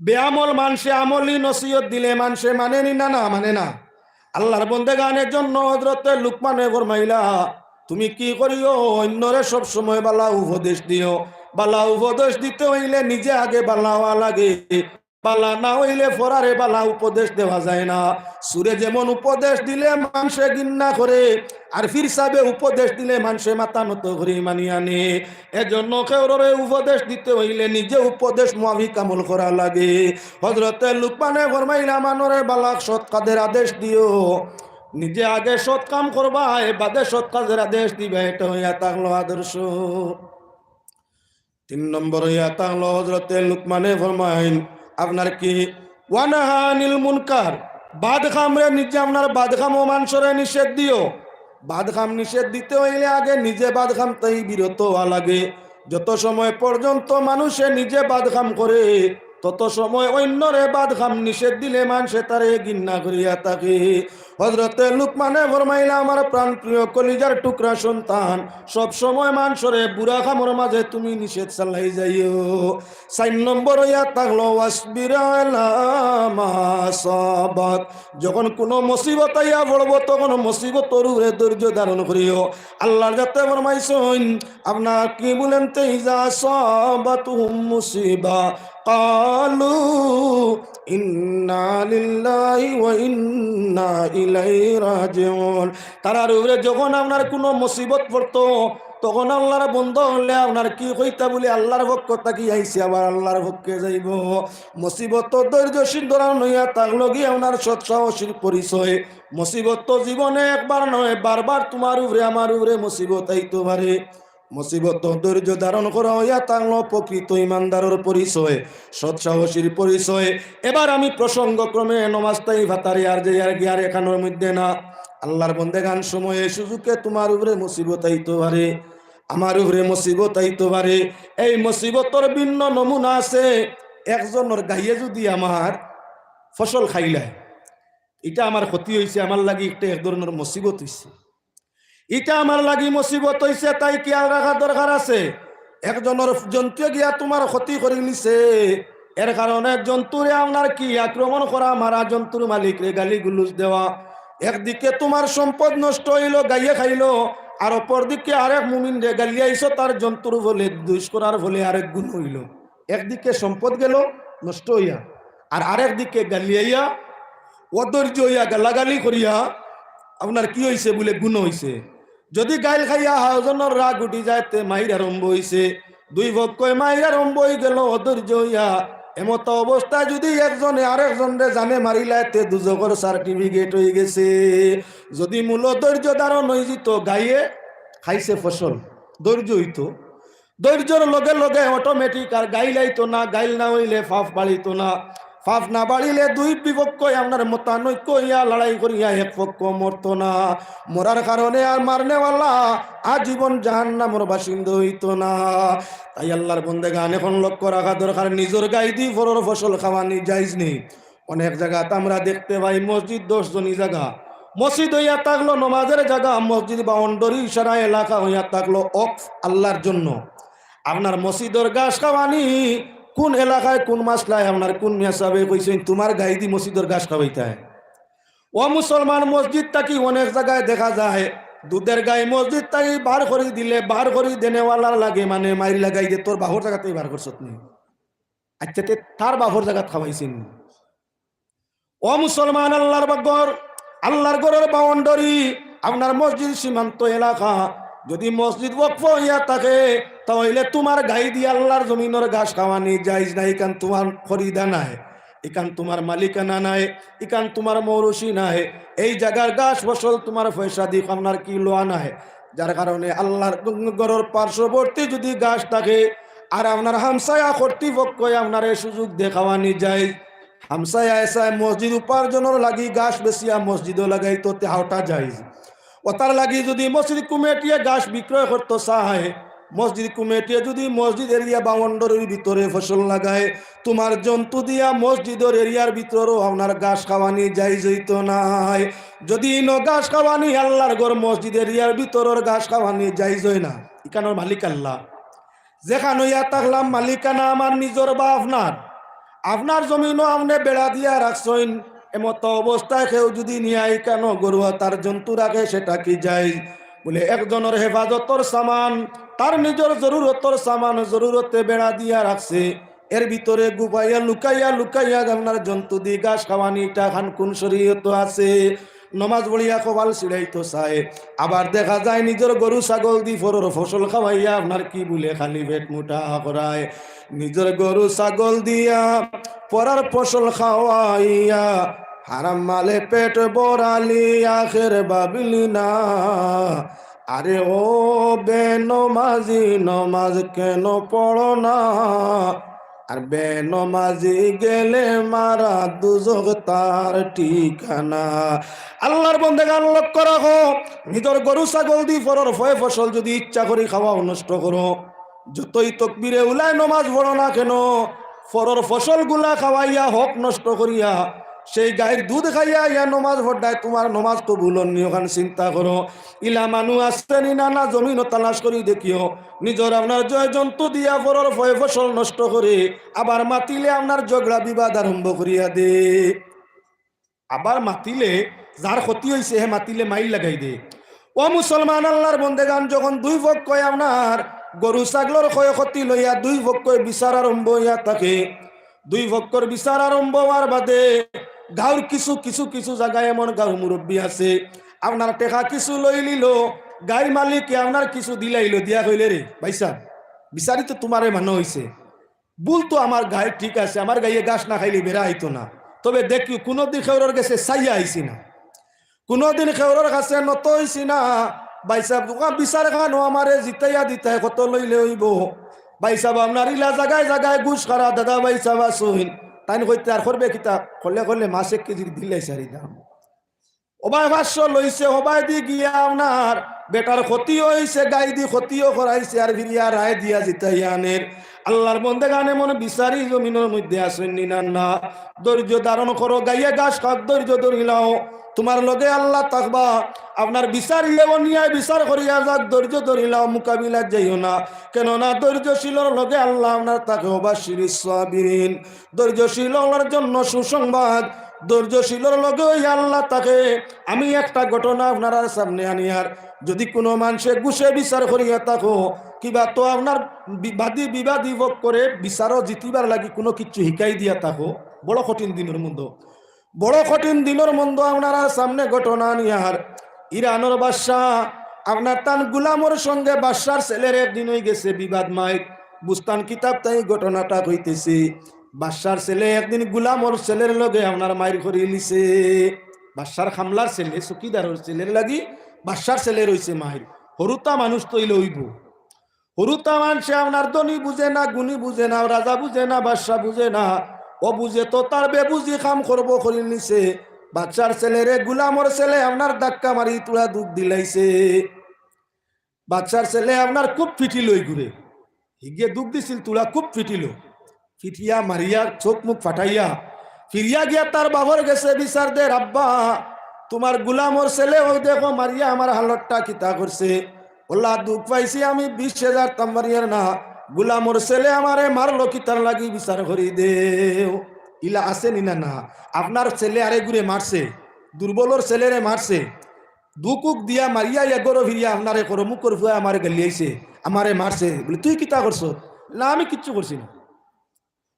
বেআমল মানষে আমলি নসিহত দিলে মানষে মানে নি না, না মানে না। আল্লাহর বন্দেগানের জন্য হযরতে লুকমানে ফরমাইলা, তুমি কি করিও? অন্যরে সব সময় বালা উপদেশ দিও। বালা উপদেশ দিতে হইলে নিজে আগে বালা হওয়া লাগে। বালা না হইলে ফরারে বালা উপদেশ দেওয়া যায় না। চুরে যেমন উপদেশ দিলে মানষে ঘিন্না করে, আর পীর সাবে উপদেশ দিলে মানষে মাথা নত করি মানিয়া নে। এজন্য কেউররে উপদেশ দিতে হইলে নিজে উপদেশ মুআফিক আমল করা লাগে। হযরতে লুকমানে ফরমাইলা, মানরে বালা সৎ কাজের আদেশ দিও। নিজে আগে সৎ কাম করবায়, বাদে সৎ কাজের আদেশ দিবায়, এটা হইয়া থাকলো আদর্শ। তিন নম্বর হইয়া থাকলো হযরতে লুকমানে ফরমাইন, আপনার কি, ওয়ানাহা আনিল মুনকার, বাদ কামরে নিজে আপনার বাদ কামও মানষরে নিষেধ দিও। বাদ কাম নিষেধ দিতে হইলে আগে নিজে বাদ কাম তাই বিরত হওয়া লাগে। যত সময় পর্যন্ত মানুষে নিজে বাদ কাম করে, তত সময় অন্যরে বাদ কাম নিষেধ দিলে মানষে তারে ঘিন্না করিয়া থাকে। হযরতে লুকমানে ফরমাইলা, আমার প্রাণ প্রিয় কলিজার টুকরা সন্তান, সব সময় মানষরে বুরা কামর মাঝে তুমি নিষেধ চালাই যাইও। চাইর নম্বর হইয়া থাকলো, ওয়াসবির আলা মা আসাবাক। যখন কোনো মুসিবত আইয়া পড়বো, তখন মুসিবতর উপরে ধৈর্য ধারণ করিও। আল্লাহর যাতে ফরমাইছইন, আপনার কি বলেন, তে ইজা আসাবাতহুম মুসিবা, ক্বালু ইন্না লিল্লাহি ওয়া ইন্না ইলাইহি রাজিউন। তারার উপরে যখন আপনার কোনো মুসিবত পড়তো, তখন আল্লাহর বন্দা হলে আপনার কি কইতা বলে, আল্লাহর পক্ষ থাকি আইছে, আবার আল্লাহর পক্ষে যাইবো। মুসিবত তো ধৈর্যশীল ধরান হইয়া থাকলো গিয়া আপনার সৎ সাহসীর পরিচয়। মুসিবত তো জীবনে একবার নয়, বারবার তোমার উপরে আমার উপরে মুসিবত আইতো পারে। মুসিবত তো ধৈর্য ধারণ করা হইয়া থাকলো প্রকৃত ইমানদারর পরিচয়, সৎ সাহসীর পরিচয়। এবার আমি প্রসঙ্গক্রমে নমাজটাই ভাতারে আর যে আর গিয়ার এখানোর মধ্যে না। আল্লাহর বন্দেগান, সময়ে সুযোগে তোমার উপরে মুসিবত আইতো পারে, আমার উপরে মুসিবত আইতো পারে। এই মুসিবতর ভিন্ন নমুনা আছে। একজনর গাইয়ে যদি আমার ফসল খাইলায়, এটা আমার ক্ষতি হইছে, আমার লাগি একটা এক ধরনের মুসিবত হইছে। ইটা আমার লাগি মুসিবত অইছে, তাই খেয়াল রাখার দরকার আছে। একজনর জন্তুয়ে গিয়া তুমার ক্ষতি করি নিছে, এর কারণে জন্তুরে আপনার কি আক্রমণ করা, মারা, জন্তুর মালিকরে গালি গুলুজ দেওয়া। একদিকে তুমার সম্পদ নষ্ট অইলো, গাইয়ে খাইলো, আর অপরদিকে আরেক মুমিনরে গালিয়াইছো, তার জন্তুর ফলে, দুষ করার ফলে আরেক গুনা অইলো। একদিকে সম্পদ গেলো নষ্ট অইয়া, আর আরেক দিকে গালিয়াইয়া, অধৈর্য অইয়া, গালাগালি করিয়া আপনার কি অইছে বুলে গুনা অইছে। যদি গাইল খাইয়া হাওজনর রাগ উঠি যায়, তে মাইর আরম্ভ অইছে। দুই পক্ষই মাইর আরম্ভ অইগেলো অধৈর্য অইয়া। এমত অবস্থায় যদি একজনে আরেকজনরে জানে মারিলায়, তে দুজখর certificate অইগেছে। যদি মূল ধৈর্য ধারণ অইযিতো, গাইয়ে খাইছে ফসল, ধৈর্য অইতো। ধৈর্যর লগে লগে automatic আর গাইল আইতো না, গাইল না অইলে পাপ বাড়িতো না। পাপ না বাড়িলে দুই বিপক্ষই আপনার মতানৈক্য অইয়া লড়াই করিয়া এক পক্ষ মরতো না। মরার কারণে আর মারনেওয়ালা আজীবন জাহান্নামর বাসিন্দা অইতো না। তাই আল্লার বন্দেগান, এখন লক্ষ্য রাখা দরকার, নিজর গাইদি পরর ফসল খাওয়ানি জায়েজ নি? অনেক জাগাত আমরা দেখতে পাই মসজিদ দশ জনি জাগা, মসজিদ অইয়া থাকলো নমাজর জাগা, মসজিদ boundary সারা এলাকা অইয়া থাকলো ওয়াকফ আল্লার জন্য। আপনার মসজিদর ঘাস খাওয়ানি কুন এলাকায়, কুন মাসলায়, আপনার কুন মিয়া সাবে কইছইন তুমার গাইদি মসজিদর ঘাস খাওয়াইতায়? ও মুসলমান, মসজিদ থাকি অনেক জাগায় দেখা যায় দুধর গাই মসজিদ থাকি বার করি দিলে, বার করি দেনেওয়ালার লাগে, মানে, মাইর লাগাই দে, "তোর বাপর জাগাত থাকি বার করছত নি?" আচ্ছা, তে তার বাপর জাগাত খাওয়াইছইন নি? ও মুসলমান, আল্লার ঘর, আল্লার ঘরর boundary, আপনার মসজিদ সীমান্ত এলাকা, যদি মসজিদ ওয়াকফ অইয়া থাকে, তা অইলে তুমার গাইদি আল্লার জমিনর ঘাস খাওয়ানি জায়েজ নায়, ইখান তুমার খরিদা নায়, ইখান তুমার মালিকানা নায়, ইখান তুমার মৌরসি নায়, এই জাগার ঘাস ফসল তুমার পয়সাদি আপনার কি লওয়া নায়। যার কারণে আল্লার ঘরর পার্শ্ববর্তী যদি ঘাস থাকে, আর আপনার হামসায়া কর্তৃপক্ষই আপনারে সুযোগ দে খাওয়ানি জায়েজ, হামসায়া এসায় মসজিদ উপার্জনর লাগি ঘাস বেচিয়া মসজিদো লাগাইতো, তে হাওটা জায়েজ। অতার লাগি যদি মসজিদ কমিটিয়ে ঘাস বিক্রয় করতো চায়, মসজিদ কমিটিয়ে যদি মসজিদ area boundaryর ভিতরে ফসল লাগায়, তুমার জন্তু দিয়া মসজিদর area-র ভিতরেও আপনার ঘাস খাওয়ানি জায়েজ অইতো নায়। যদি ইনো ঘাস খাওয়ানি আল্লার ঘর মসজিদ area-র ভিতরর ঘাস খাওয়ানি জায়েজ অয় না, ইখানর মালিক আল্লা। যেখান অইয়া থাকলাম, মালিকানা আমার নিজর বা আপনার, আপনার জমিনও আপনে বেড়া দিয়া রাখছইন, এমত অবস্থায় কেউ যদি নিয়া ইখানো গরু আর তার জন্তু রাখে, সেটা কি জায়েজ? বুলে, একজনর হেফাজতর সামান, তার নিজর জরুরতর সামান, জরুরতে বেড়া দিয়া রাখছে, এর ভিতরে গুপাইয়া, লুকাইয়া, লুকাইয়া আপনার জন্তুদি ঘাস খাওয়ানি, ইটা খান কুন শরীয়তো আছে? নমাজ পড়িয়া কপাল ছিড়াইতো চায়, আবার দেখা যায় নিজর গরু ছাগলদি পরর ফসল খাওয়াইয়া আপনার কি বুলে খালি পেট মুটা করায়। নিজর গরু ছাগল দিয়া পরর ফসল খাওয়াইয়া হারাম মালে পেট ভরালি আখের ভাবিলি না। আরে ও বেনমাজি, নমাজ কেন পড়ো না? আর বেনমাজি গেলে মারা দুজখ তার ঠিকানা। আল্লার বন্দেগান, লক্ষ্য রাখো, নিজর গরু ছাগলদি পরর ফয় ফসল যদি ইচ্ছা করি খাওয়াও, নষ্ট করো, যতই তকবিরে উলায় নমাজ পড়ো না কেন, পরর ফসলগুলা খাওয়াইয়া হক নষ্ট করিয়া, সেই গাইর দুধ খাইয়া ইয়া নমাজ পড়ায়, তুমার নমাজ কবুল অর নি, অখান চিন্তা করো। ইলা মানুষ আছে নি না, না, জমিনো তালাশ করি দেখিও। নিজর আপনার জয় জন্তু দিয়া পরর ফয় ফসল নষ্ট করে, আবার মাতিলে আপনার ঝগড়া বিবাদ আরম্ভ করিয়া দে। আবার মাতিলে যার ক্ষতি অইছে, হে মাতিলে মাইর লাগাই দে। ও মুসলমান, আল্লার বন্দেগান, যখন দুই পক্ষই আপনার গরু ছাগলর ক্ষয় ক্ষতি লইয়া দুই পক্ষই বিচার আরম্ভ অইয়া থাকে, দুই পক্ষর বিচার আরম্ভ অওয়ার বাদে গাঁওর কিছু, কিছু, কিছু জাগায় এমন গাঁওর মুরব্বি আছে, আপনার টেকা কিছু লইলিলো, গাইর মালিকে আপনার কিছু দিলাইলো, দিয়া কইলে, "রে ভাইসাব, বিচারি তো তুমারে মানা অইছে, ভুল তো আমার গাইর, ঠিক আছে, আমার গাইয়ে ঘাস না খাইলে বেড়া আইতো না, তবে দেখিও কুনুদিন কেউরর গেছে চাইয়া আইছি না, কুনুদিন কেউরর কাছে নত অইছি না।" ভাইসাব, তুকান বিচার খানো আমারে জিতাইয়া দিতায়, কত লইলে অইবো? ভাইসাব, আপনার ইলা জাগায় জাগায় ঘুষ খারা দাদা ভাইসাব আছইন, তাইন কইতে আর করবে কিতা, করলে করলে মাছ এক কেজির দিলাই চারি দাম। হবায় পাঁচশো লইছে, হবায়দি গিয়া আপনার বেটার ক্ষতি অইছে, গাইদি ক্ষতিও করাইছে, আর ফিরিয়া রায় দিয়া জিতাইয়া আনের। আল্লাহর বন্দেগান, এমন বিচারি জমিনর মধ্যে আছইন নি না? না, ধৈর্য ধারণ করো, গাইয়ে ঘাস খাক, ধৈর্য ধরিলাও, তুমার লগে আল্লাহ থাকবা। আপনার বিচারিয়ে অন্যায় বিচার করিয়া যাক, ধৈর্য ধরিলাও, মোকাবিলাত যাইও না, কেননা ধৈর্যশীলর লগে আল্লাহ আপনার থাকে। ওবাশশিরিস সাবিরিন, ধৈর্যশীল অকলর জন্য সুসংবাদ, ধৈর্যশীলর লগে অউ আল্লাহ থাকে। আমি একটা ঘটনা আপনারার সামনে আনিয়ার, যদি কুনু মানষে ঘুষে বিচার করিয়া থাকো, কিবা তো আপনার বিবাদী বিবাদী পক্ষরে বিচারো জিতিবার লাগি কুনু কিচ্ছু হিকাই দিয়া থাকো, বড় কঠিন দিনর মন্দ, বড় কঠিন দিনর মন্দ আপনারার সামনে ঘটনা আনিয়ার। ইরানর বাদশা আপনার তান গুলামর সঙ্গে বাদশার ছেলের একদিন অইগেছে বিবাদ মাইর। বুস্তান কিতাব তাই ঘটনাটা কইতেছি। বাদশার ছেলে একদিন গুলামর ছেলের লগে আপনার মাইর করিলিছে। বাদশার কামলার ছেলে, চকিদারর ছেলের লাগি বাদশার ছেলের অইছে মাইর। হুরুতা মানুষ তো অইলে অইবো। হুরুতা মানষে আপনার ধনী বুঝে না, গুণী বুঝে না, রাজা বুঝে না, বাদশা বুঝে না, অবুঝে তো তার বেবুঝি কাম করবো করিলিছে। বাদশার ছেলেরে গুলামর ছেলে আপনার ধাক্কা মারি তুড়া দুখ দিলাইছে। বাদশার ছেলে আপনার খুব ফিটিল অই ঘুরে। হিগে দুখ দিছিল তুড়া, খুব ফিটিল। ফিটিয়া মারিয়া চউখ মুখ ফাটাইয়া ফিরিয়া গিয়া তার বাফর গেছে বিচার দের, "আব্বা, তুমার গুলামর ছেলে অউ দেখো মারিয়া আমার হালতটা কিতা করছে। অলা দুখ পাইছি আমি বিশ হাজার তাম্বারিয়ার না, গুলামর ছেলে আমারে মারলো কিতার লাগি বিচার করি দেও।" ইলা আছে নি না? না, আপনার ছেলে আরে ঘুরে মারছে, দুর্বলর ছেলেরে মারছে, দুকুক দিয়া মারিয়া ইয়া ঘরো ফিরিয়া আপনারে করো, "মুখর ফুয়া আমারে গালিয়াইছে, আমারে মারছে।" বলে, "তুই কিতা করছস?" "না, আমি কিচ্ছু করছি না।"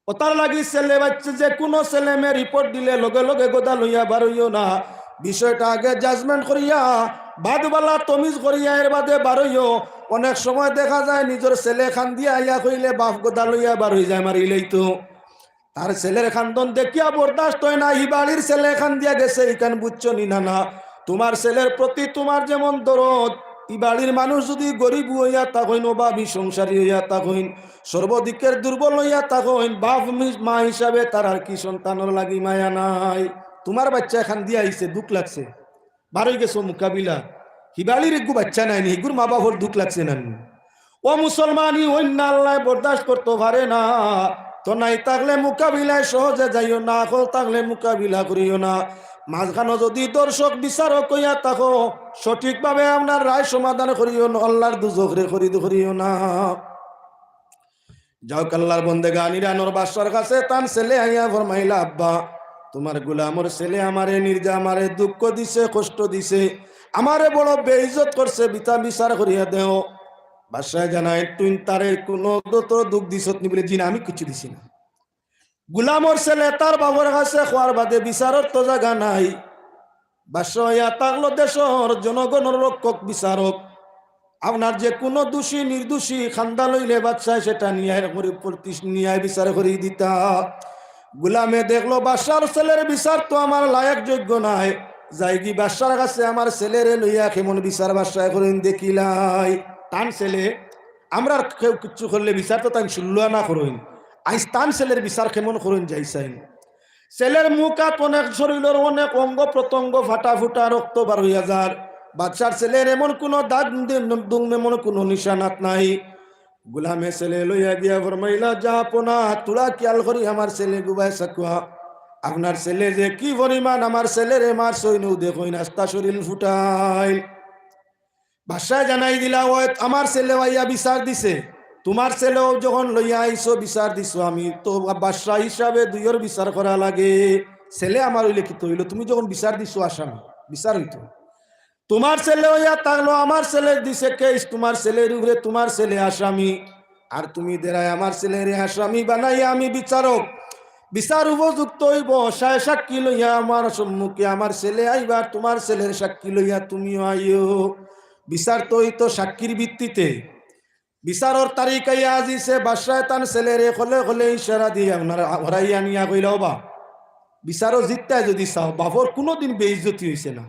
অতার লাগি ছেলে বাচ্চা যে কুনু ছেলে মেয়ে রিপোর্ট দিলে লগে লগে গদা লইয়া বারইও না, বিষয়টা আগে judgment করিয়া, বাদবালা তমিজ করিয়া এর বাদে বারইও। অনেক সময় দেখা যায় নিজর ছেলে কান্দিয়া আইয়া কইলে বাফ গদা লইয়া বারই যায় মারিলেই তো। তার ছেলের কান্দন দেখিয়া বরদাস্ত অয় না, ই বাড়ির ছেলে কান্দিয়া গেছে, ইখান বুঝছো নি না? না, তুমার ছেলের প্রতি তুমার যেমন দরদ, ই বাড়ির মানুষ যদি গরিব অইয়া থাকইন, অভাবী সংসারী অইয়া থাকইন, সর্বদিকের দুর্বল অইয়া থাকইন, বাফ মি-, মা হিসাবে তারার কি সন্তানর লাগি মায়া নাই? তুমার বাচ্চায় কান্দিয়া আইছে, দুখ লাগছে, বারই গেছো মোকাবিলা, হি বাড়ির এগু বাচ্চা নাই নি, হিগুর মা বাফর দুখ লাগছে না নি? ও মুসলমান, ই অন্যায় আল্লায় বরদাস্ত করতো পারে না। তো নাই থাকলে মোকাবিলায় সহজে যাইও না, আকল থাকলে মোকাবিলা করিও না। মাঝখানো যদি দর্শক বিচারক অইয়া থাকো, সঠিকভাবে আপনার রায় সমাধান করিও না, আল্লার দুজখরে খরিদ করিও না। যাউক আল্লার বন্দেগান, ইরানর বাদশার কাছে তান ছেলে আইয়া ফরমাইলা, "আব্বা, তুমার গুলামর ছেলে আমারে নির্যা, আমারে দুঃখ দিছে, কষ্ট দিছে, আমারে বড় বেইজ্জত করছে, বিতা বিচার করিয়া দেও।" বাদশায় জানাইন, "তুইন তারে কুনু দত দুখ দিছত নি?" বলে, "জি না, আমি কিচ্ছু দিছি না।" গুলামর ছেলে তার বাফর কাছে কওয়ার বাদে বিচারর তো জাগা নাই। বাদশা অইয়া থাকলো দেশর জনগণর রক্ষক বিচারক। আপনার যে কুনু দোষী নির্দোষী কান্দা লইলে বাদশায় সেটা ন্যায় করি প্রতি-, ন্যায় বিচার করি দিতা। গুলামে দেখলো বাদশার ছেলের বিচার তো আমার লায়ক যোগ্য নায়, যাইগি বাদশার কাছে আমার ছেলেরে লইয়া কেমন বিচার বাদশায় করইন দেখিলাই। তান ছেলে, আমরার কেউ কিচ্ছু করলে বিচার তো তাইন শুনলো না করইন, আইজ তান ছেলের বিচার কেমন করইন যাই চাইন। ছেলের মুখ আত অনেক, শরীলর অনেক অঙ্গ প্রত্যঙ্গ ফাটা ফুটা, রক্ত বার অইয়া যার। বাদশার ছেলের এমন কুনু দাগ দুম, এমন কুনু নিশানাত নাই। গুলামে ছেলে লইয়া গিয়া ফরমাইলা, "জাহাপনা, তুরা খিয়াল করি আমার ছেলে গুবায় চাকুয়া। আপনার ছেলে যে কি পরিমাণ আমার ছেলেরে মারছইন, অউ দেখইন আস্তা শরীল ফুটাইল।" বাদশায় জানাই দিলা, "ওই আমার ছেলে আইয়া বিচার দিছে, তুমার ছেলেও যখন লইয়া আইছো বিচার দিছো, আমি তো বাদশা হিসাবে দুইওর বিচার করা লাগে। ছেলে আমার অইলে কিতা অইলো, তুমি যখন বিচার দিছো আসামি, বিচার অইতো। তুমার ছেলে অইয়া থাকলো, আমার ছেলে দিছে কেস, তুমার ছেলের উপরে, তুমার ছেলে আসামি, আর তুমি দেরায় আমার ছেলেরে আসামি বানাইয়া আমি বিচারক, বিচার উপযুক্ত অইবো, সায় সাক্ষী লইয়া আমার সম্মুখে আমার ছেলে আইবা, আর তুমার ছেলের সাক্ষী লইয়া তুমিও আইও।" বিচার তো অইতো সাক্ষীর ভিত্তিতে। বিচারর তারিখ আইয়া আজিছে, বাদশায় তান ছেলেরে কলে কলে ইশারা দিয়া আপনার হরাইয়া নিয়া কইলা, "ওবা, বিচারো জিততায় যদি চাও, বাফর কুনুদিন বেইজ্জতি অইছে না।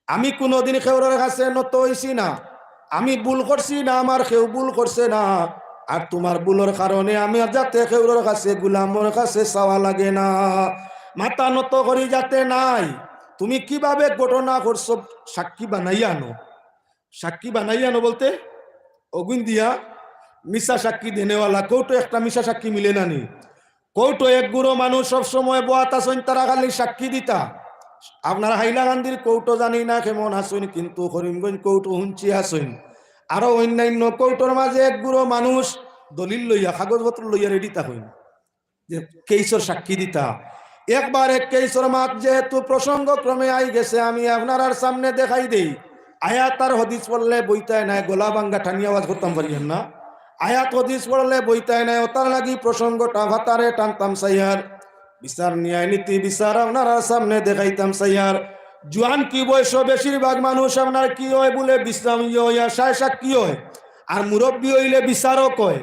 আমি কুনুদিন কেউরর কাছে নত অইছি না, আমি ভুল করছি না, আমার কেউ ভুল করছে না। আর তুমার ভুলর কারণে আমি আর যাতে কেউরর কাছে, গুলামর কাছে চাওয়া লাগে না, মাথা নত করি যাতে নাই। তুমি কিভাবে ঘটনা করছো, সাক্ষী বানাইয়া আনো।" সাক্ষী বানাইয়া আনো বলতে অগুইন দিয়া মিছা সাক্ষী দেনেওয়ালা, কোর্টো একটা মিছা সাক্ষী মিলে না নি? কোর্টো এক গুরু মানুষ সব সময় বওয়াত আছইন, তারা খালি সাক্ষী দিতা। আপনার হাইলাকান্দির কোর্টো জানি না কেমন আছইন, কিন্তু করিমগঞ্জ কোর্টো হুনছি আছইন। আরো অন্যান্য কোর্টোর মাঝে এক গুরু মানুষ দলিল লইয়া, কাগজপত্র লইয়া রেডি থাকইন যে কেইসর সাক্ষী দিতা। একবার এক কেইসর মাত যেহেতু প্রসঙ্গক্রমে আই গেছে, আমি আপনারার সামনে দেখাই দেই। আয়াত আর হাদিস পড়লে বইতায় নায়, গলা ভাঙ্গা টানি আওয়াজ করতাম পারিয়ার না। আয়াত হাদিস পড়লে বইতায় নায়, ওটার লাগি প্রসঙ্গটা ভাতারে টানতাম চাইয়ার। বিচার, ন্যায়, নীতি, বিচার আপনারার সামনে দেখাইতাম চাইয়ার। জুয়ানকি বয়সো বেশিরভাগ মানুষ আপনার কি অয় বুলে, বিশ্রাম ইয়ে অইয়া সায় সাক্ষী অয়, আর মুরব্বী অইলে বিচারক অয়।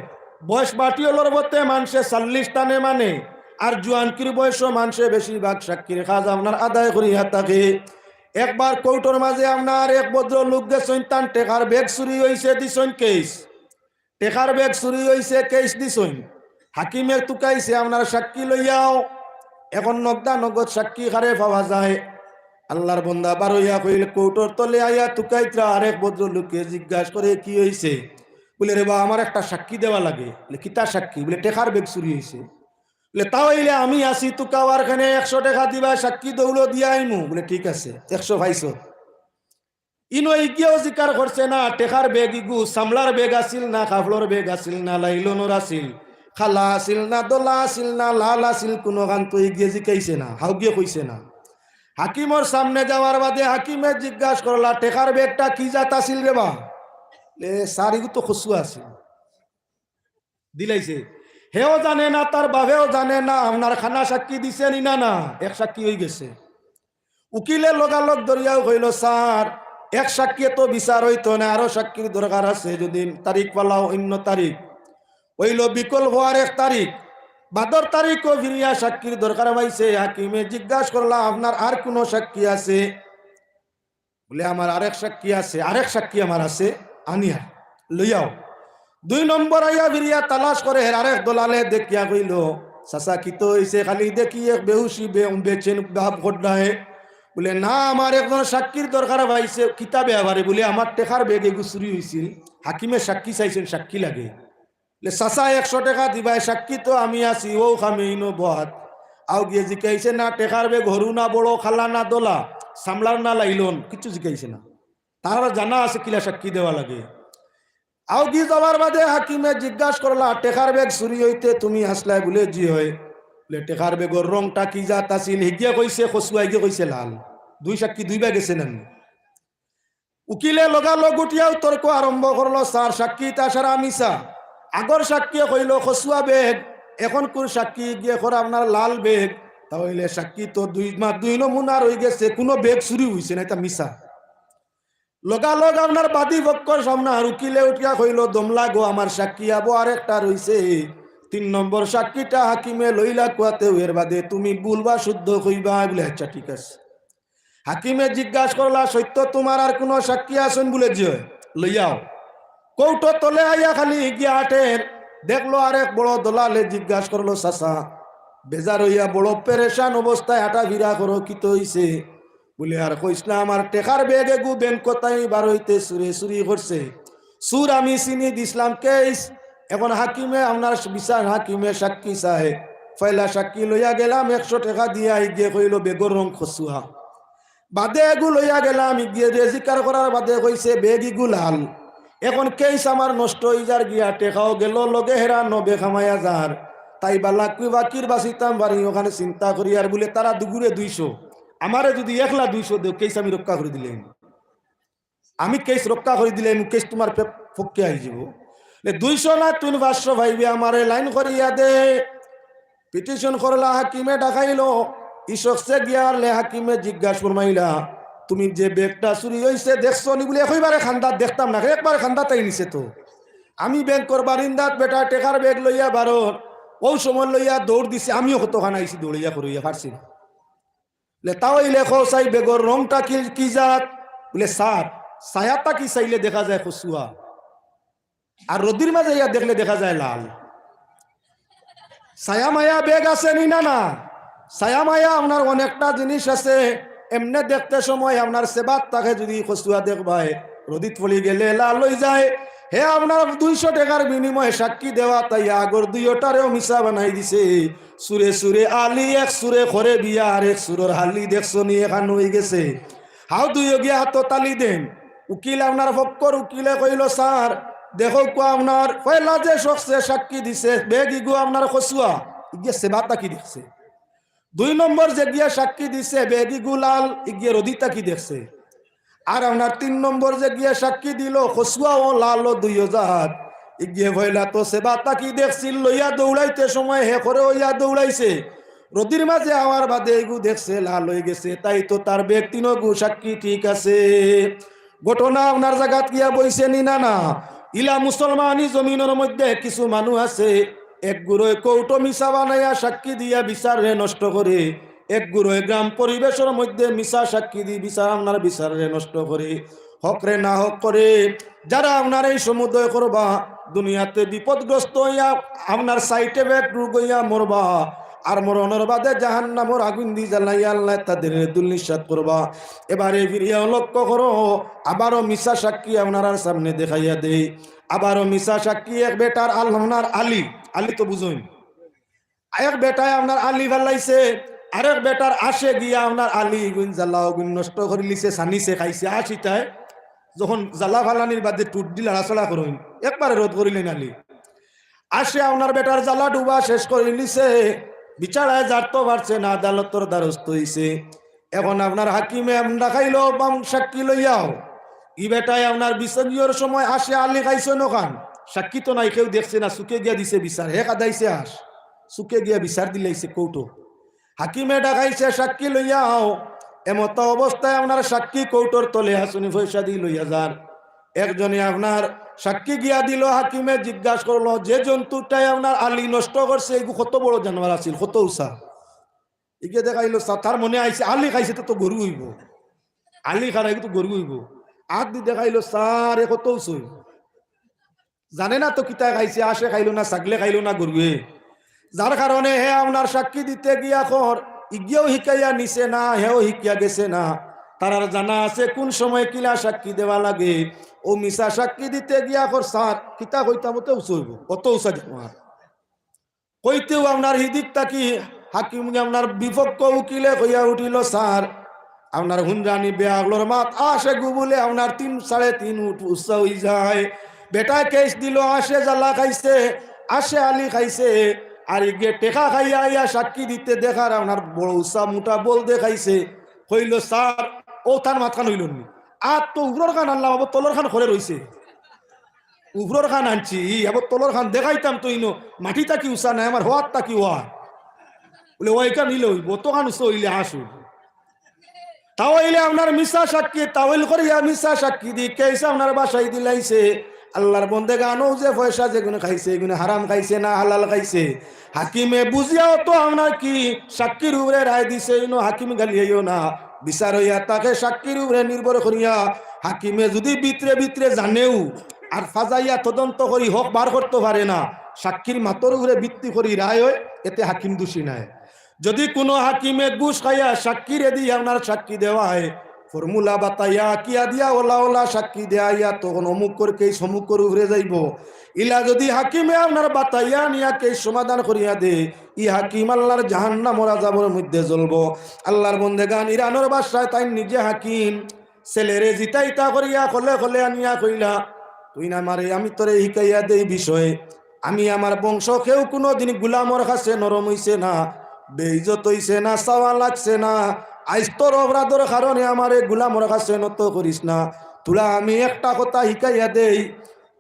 বয়স বাটি অলার বতে মানষে চল্লিশ টানে মানে, আর জুয়ানকির বয়সো মানষে বেশিরভাগ সাক্ষীর কাজ আপনার আদায় করিয়া থাকে। একবার কোর্টোর মাঝে আপনার এক ভদ্রলোক গেছইন, তান টেকার ব্যাগ চুরি অইছে, দিছইন কেইস। টেকার ব্যাগ চুরি অইছে, কেইস দিছইন। হাকিমে তুকাইছে, আপনার সাক্ষী লইয়াও। এখন নগদা নগদ সাক্ষী কারে পাওয়া যায়? আল্লার বন্দা বারইয়া কইল, কোর্টোর তলে আইয়া তুকাইতরা আরেক ভদ্রলোকে জিজ্ঞাস করে, "কি অইছে?" বুলে, "রে বা, আমার একটা সাক্ষী দেওয়া লাগে।" বুলে, "কিতা সাক্ষী?" বুলে, "টেকার ব্যাগ চুরি অইছে।" বুলে, "তা অইলে আমি আছি, তুকাও, আর কেনে একশো টেকা দিবায়, সাক্ষী দৌড় দিয়া আইমু।" বুলে, "ঠিক আছে, একশো পাইছো।" ইনো ইগিয়েও জিকার করছে না, টেকার ব্যাগ ইগু চামড়ার ব্যাগ আছিল না, কাপড়র ব্যাগ আছিল না, লাইলনর আছিল, কালা আছিল না, ধলা আছিল না, লাল আছিল, কুনুখান তো ইগিয়ে জিকাইছে না, হাউগিয়ে কইছে না। হাকিমর সামনে যাওয়ার বাদে হাকিমে জিজ্ঞাস করলা, "টেকার ব্যাগটা কি জাত আছিল রে বা?" "এ, স্যার, ইগু তো কচুয়া আছিল।" দিলাইছে। হেও জানে না, তার বাপেও জানে না, আপনার কানা সাক্ষী দিছে নি না, না, এক সাক্ষী অই গেছে। উকিলে লগালগ ধরিয়াও কইল, "স্যার, এক সাক্ষীয়ে তো বিচার অইতো না, আরো সাক্ষীর দরকার আছে, যদি তারিখ পালাও অন্য তারিখ।" অইল বিকল্প আর এক তারিখ, বাদর তারিখও ফিরিয়া সাক্ষীর দরকার পাইছে। হাকিমে জিজ্ঞাস করলা, "আপনার আর কুনু সাক্ষী আছে?" বুলে, "আমার আরেক সাক্ষী আছে, আরেক সাক্ষী আমার আছে, আনিয়া লইয়াও।" দুই নম্বর আইয়া ফিরিয়া তালাশ করে, হের আরেক দলালে দেখিয়া কইল, "চাচা, কিতা অইছে? খালি দেখি এক বেহুশি বে-, বেচেন ভাব কররায়।" বুলে, "না, আমার একজন সাক্ষীর দরকার পাইছে।" "কিতা ব্যাপারে?" বুলে, "আমার টেকার ব্যাগ এগু চুরি অইছিল, হাকিমে সাক্ষী চাইছইন, সাক্ষী লাগে।" বুলে, "চাচা, একশো টেকা দিবায়, সাক্ষী তো আমি আছি, অউ খামে ইনো বওয়াত।" আউগিয়ে জিকাইছে না, টেকার ব্যাগ হুরু না বড়, কালা না ধলা, চামড়ার না লাইলন, কিচ্ছু জিকাইছে না। তার জানা আছে কিলা সাক্ষী দেওয়া লাগে। আউগি যাওয়ার বাদে হাকিমে জিজ্ঞাস করলা, "টেকার ব্যাগ চুরি অইতে তুমি আছলায়?" বুলে, "জি অয়।" বুলে, "টেকার ব্যাগর রংটা কি জাত আছিল?" হিগিয়ে কইছে কচুয়া, হিগিয়ে কইছে লাল। দুই সাক্ষী দুইবা গেছে না নি? উকিলে লগালগ উঠিয়াও তর্ক আরম্ভ করলো, "স্যার, সাক্ষী ইতা সারা মিছা। আগর সাক্ষীয়ে কইল কচুয়া ব্যাগ, এখনকুর সাক্ষী গিয়ে কর আপনার লাল ব্যাগ। তা অইলে সাক্ষী তো দুই মা-, দুই নমুনা রই গেছে, কুনু ব্যাগ চুরি অইছে না, ইতা মিছা।" লগালগ আপনার বাদী পক্ষর সামনে আর উকিলে উঠিয়া কইল, "দমলা গো, আমার সাক্ষী আবো আরেকটা রইছে। তিন নম্বর সাক্ষীটা হাকিমে লইলা কুয়াতে, এর বাদে তুমি ভুল বা শুদ্ধ কইবায়।" বুলে, "আচ্ছা, ঠিক আছে।" হাকিমে জিজ্ঞাস করলা, "সত্য তোমার আর কুনু সাক্ষী আছইন?" বুলে, "জি অয়।" "লইয়াও।" কোর্টো তলে আইয়া খালি গিয়া আটের, দেখলো আরেক বড় দলালে জিজ্ঞাস করলো, "চাচা, বেজার অইয়া বড় পেরেশান অবস্থায় হাঁটাফিরা করো, কিতা অইছে?" বুলে, "আর কইস না, আমার টেকার ব্যাগ এগু ব্যাংক থাকি বারইতে চুরে চুরি করছে। চুর আমি চিনি, দিছলাম কেইস। এখন হাকিমে, আপনার বিচার হাকিমে সাক্ষী চায়। পয়লা সাক্ষী লইয়া গেলাম, একশো টেকা দিয়া, হিগিয়ে কইল ব্যাগর রং কচুয়া। বাদে এগু লইয়া গেলাম, হিগিয়ে রেজিকার করার বাদে কইছে ব্যাগ ইগু লাল। এখন কেইস আমার নষ্ট অই যার গিয়া, টেকাও গেল, লগে হেরা নবে কামাইয়া যার। তাই বালা কুই বাকির বাঁচিতাম পারি, অখান চিন্তা করি।" আর বুলে, "তারা দুগুরে দুইশো, আমারে যদি একলা দুইশো দেও, কেইস আমি রক্ষা করি দিলাইমু।" আমি কেইস রক্ষা করি দিলাইমু, কেইস তুমার পে-, পক্ষে আই যিবো। লে দুইশো না, তুই পাঁচশো পাইবে, আমারে লাইন করিয়া দে। পিটিশন করলা, হাকিমে ডাকাইলো। ই শখসে গিয়া আরলে হাকিমে জিজ্ঞাস ফরমাইলা, "তুমি যে ব্যাগটা চুরি অইছে দেখছো নি?" বুলে, "একবারে খান্দাত দেখতাম না, একবারে খান্দাত আই নিছে তো। আমি ব্যাংকর বারিন্দাত বেটা টেকার ব্যাগ লইয়া বারর, অউ সময় লইয়া দৌড় দিছি, আমিও কতখান আইছি দৌড়াইয়া করিয়া পারছি না।" লে, "তা অইলে কও চাই ব্যাগর রংটা কি, কি জাত?" বুলে, "স্যার, ছায়া থাকি চাইলে দেখা যায় কচুয়া, আর রোদির মাঝে ইয়া দেখলে দেখা যায় লাল।" ছায়া মায়া ব্যাগ আছে নি না, না? ছায়া মায়া আপনার অনেকটা জিনিস আছে, এমনে দেখতে সময় আপনার সেবাত থাকে যদি কচুয়া দেখবায়, রোদিত পড়ি গেলে লাল অই যায়, হে আপনার দুইশো টেকার বিনিময়ে সাক্ষী দেওয়াত আইয়া আগর দুইওটারেও মিছা বানাই দিছে। চুরে চুরে আলি, এক চুরে করে বিয়া, আর এক চুরর হালি দেখছো নি, এখান অই গেছে। হাউ দুইও গিয়া আতো তালি দেইন। উকিল আপনার পক্ষর উকিলে কইলো, "স্যার, দেখউক্কা আপনার পয়লা যে শখসে সাক্ষী দিছে, বেগ ইগু আপনার কচুয়া, ইগিয়ে সেবা তাকি দেখছে।" দুই নম্বর যে গিয়া সাক্ষী দিছে, বেগ ইগু লাল, ইগিয়ে রদি তাকি দেখছে। আর আপনার তিন নম্বর যে গিয়া সাক্ষী দিলো, কচুয়াও লালও দুইও জাত, ইগিয়ে পয়লা তো সেবা তাকি দেখছিল, লইয়া দৌড়াইতে সময় হে করে অইয়া দৌড়াইছে, রদির মাঝে আওয়ার বাদে ইগু দেখছে লাল অই গেছে, তাই তো তার বেগ তিনোগু সাক্ষী ঠিক আছে। ঘটনা আপনার জাগাত গিয়া বইছে নি না? না। ইলা মুসলমানি জমিনর মধ্যে কিছু মানুষ আছে, এক গুরুয়ে কৌটো মিছা বানাইয়া সাক্ষী দিয়া বিচাররে নষ্ট করে, এক গুরুয়ে গ্রাম পরিবেশর মধ্যে মিছা সাক্ষী দি বিচার, আপনার বিচাররে নষ্ট করে, হকরে না হক করে। যারা আপনার এই সমুদয় করবা, দুনিয়াতে বিপদগ্রস্ত অইয়া আপনার সাইটে বেট রোগ অইয়া মরবা, আর মরণর বাদে জাহান্নামর আগুন দি জ্বালাইয়া আল্লায় তাদের দুর্নিশ্বাত করবা। এবারে ফিরিয়া লক্ষ্য করো, আবারও মিছা সাক্ষী আপনারার সামনে দেখাইয়া দেই। আবারও মিছা সাক্ষী এক বেটার আল-, আপনার আলী, আলী তো বুঝইন, এক বেটায় আপনার আলী ফালাইছে, আরেক বেটার আশে গিয়া আপনার আলী গুইন জ্বালা গুইন নষ্ট করিলিছে, সানিছে, খাইছে। আশিতায় যখন জ্বালা ফালানির বাদে টুট দি লড়াচড়া করইন, একবারে রোধ করিলেন আলী। আশে আপনার বেটার জ্বালা ডুবা শেষ করিলিছে, বিচারায় জারতো পারছে না, আদালতর দ্বারস্থ অইছে। এখন আপনার হাকিমে আপনার খাইলো বাম সাক্ষী লইয়াও। ই বেটায় আপনার বিচারিয়র সময় আশে আলী খাইছে নখান, সাক্ষী তো নাই, কেউ দেখছে না, চুকে গিয়া দিছে বিচার, হে কাদাইছে আশ, চুকে গিয়া বিচার দিলাইছে কৌটো। হাকিমে ডাকাইছে সাক্ষী লইয়াও, এমত অবস্থায় আপনার সাক্ষী কৌটোর তলে আসুনি পয়সা দি লইয়া যার। একজনে আপনার সাক্ষী গিয়া দিল, হাকিমে জিজ্ঞাসা করলো, "যে জন্তুটায় আপনার আলী নষ্ট করছে, এগু কত বড় জানোয়ার আছিল, কত উষা?" ইগে দেখাইলো, সা-, তার মনে আইছে, আলী খাইছে তো, তো গরু অইবো। আলী খারা, এগু তো গরু অইবো। আত দি দেখাইলো, "স্যার, এ কত উষা অইবো?" জানে না তো কিতা খাইছে, আশে খাইলো না, ছাগলে খাইলো না, গরুয়ে। যার কারণে হে আপনার সাক্ষী দিতে গিয়া কর, ইগিয়েও হিকাইয়া নিছে না, হেও হিকিয়া গেছে না। তারার জানা আছে কোন সময় কিলা সাক্ষী দেওয়া লাগে। ও মিছা সাক্ষী দিতে গিয়া কর, "স্যার, কিতা কইতাম, অত উষা অইবো, অত উষা জানোয়ার।" কইতেউ আপনার হিদিক তাকি হাকিম, আপনার বিপক্ষ উকিলে কইয়া উঠিল, "স্যার, আপনার হুনরানি বেআক্কলর মাত, আশে গু বুলে আপনার তিন, সাড়ে তিন ফুট উষা অই যায়।" বেটায় কেস দিল, আশে জ্বালা খাইছে, আশে আলী খাইছে, আর ইগে টেকা খাইয়া আইয়া সাক্ষী দিতে দেখার আপনার বড় উষা মোটা বল দেখাইছে। কইল, "স্যার, ও তার মাতখান অইল নি? আর তো উপরর খান আনলাম, আবার তলর খান করে রইছে।" উপরর খান আনছি, আবার তলর খান দেখাইতাম তো ইনো, মাটি তাকি উষা নাই, আমার হওয়ার তাকি ওয়া। বুলে, "ওইখান ইলে অইবো, অতখান উষা অইলে আসু।" তা অইলে আপনার মিছা সাক্ষী, তাওইল করিয়া মিছা সাক্ষী দি কেস আপনার বাসায় দিলাইছে। আল্লাহর বন্দেগান, ও যে পয়সা যেগুনে খাইছে, এগুনে হারাম খাইছে না হালাল খাইছে? হাকিমে বুঝিয়াও তো আপনার কি সাক্ষীর উপরে রায় দিছে, ইনো হাকিম গালিয়াইও না। বিচার অইয়া থাকে সাক্ষীর উপরে নির্ভর করিয়া। হাকিমে যদি ভিতরে ভিতরে জানেও, আর ফাজাইয়া তদন্ত করি হক বার করতে পারে না, সাক্ষীর মাতর উপরে ভিত্তি করি রায় হয়, এতে হাকিম দোষী নায়। যদি কোনো হাকিমে ঘুষ খাইয়া সাক্ষীরে দিয়া আপনার সাক্ষী দেওয়ায়, ফর্মুলা বাতাইয়া আঁকিয়া দিয়া ওলা ওলা সাক্ষী দেয়া, ইয়া তখন অমুকর কেস অমুকর উপরে যাইবো। ইলা যদি হাকিমে আপনার বাতাইয়া নিয়া কেস সমাধান করিয়া দে, ই হাকিম আল্লাহর জাহান্নামর আযাবর মধ্যে জ্বলবো। আল্লাহর বন্দেগান, ইরানর বাদশায় তাইন নিজে হাকিম, ছেলেরে জিতাইতা করিয়া খলে খলে আনিয়া কইলা, "তুইন আমারে, আমি তোরে হিকাইয়া দেই বিষয়, আমি আমার বংশ কেউ কুনুদিন গুলামর কাছে নরম অইছে না, বেইজ্জত অইছে না, চাওয়া লাগছে না। আইজ তোর অপরাধর কারণে আমারে গুলামর কাছে নত করিস না। তোরা আমি একটা কথা হিকাইয়া দেই,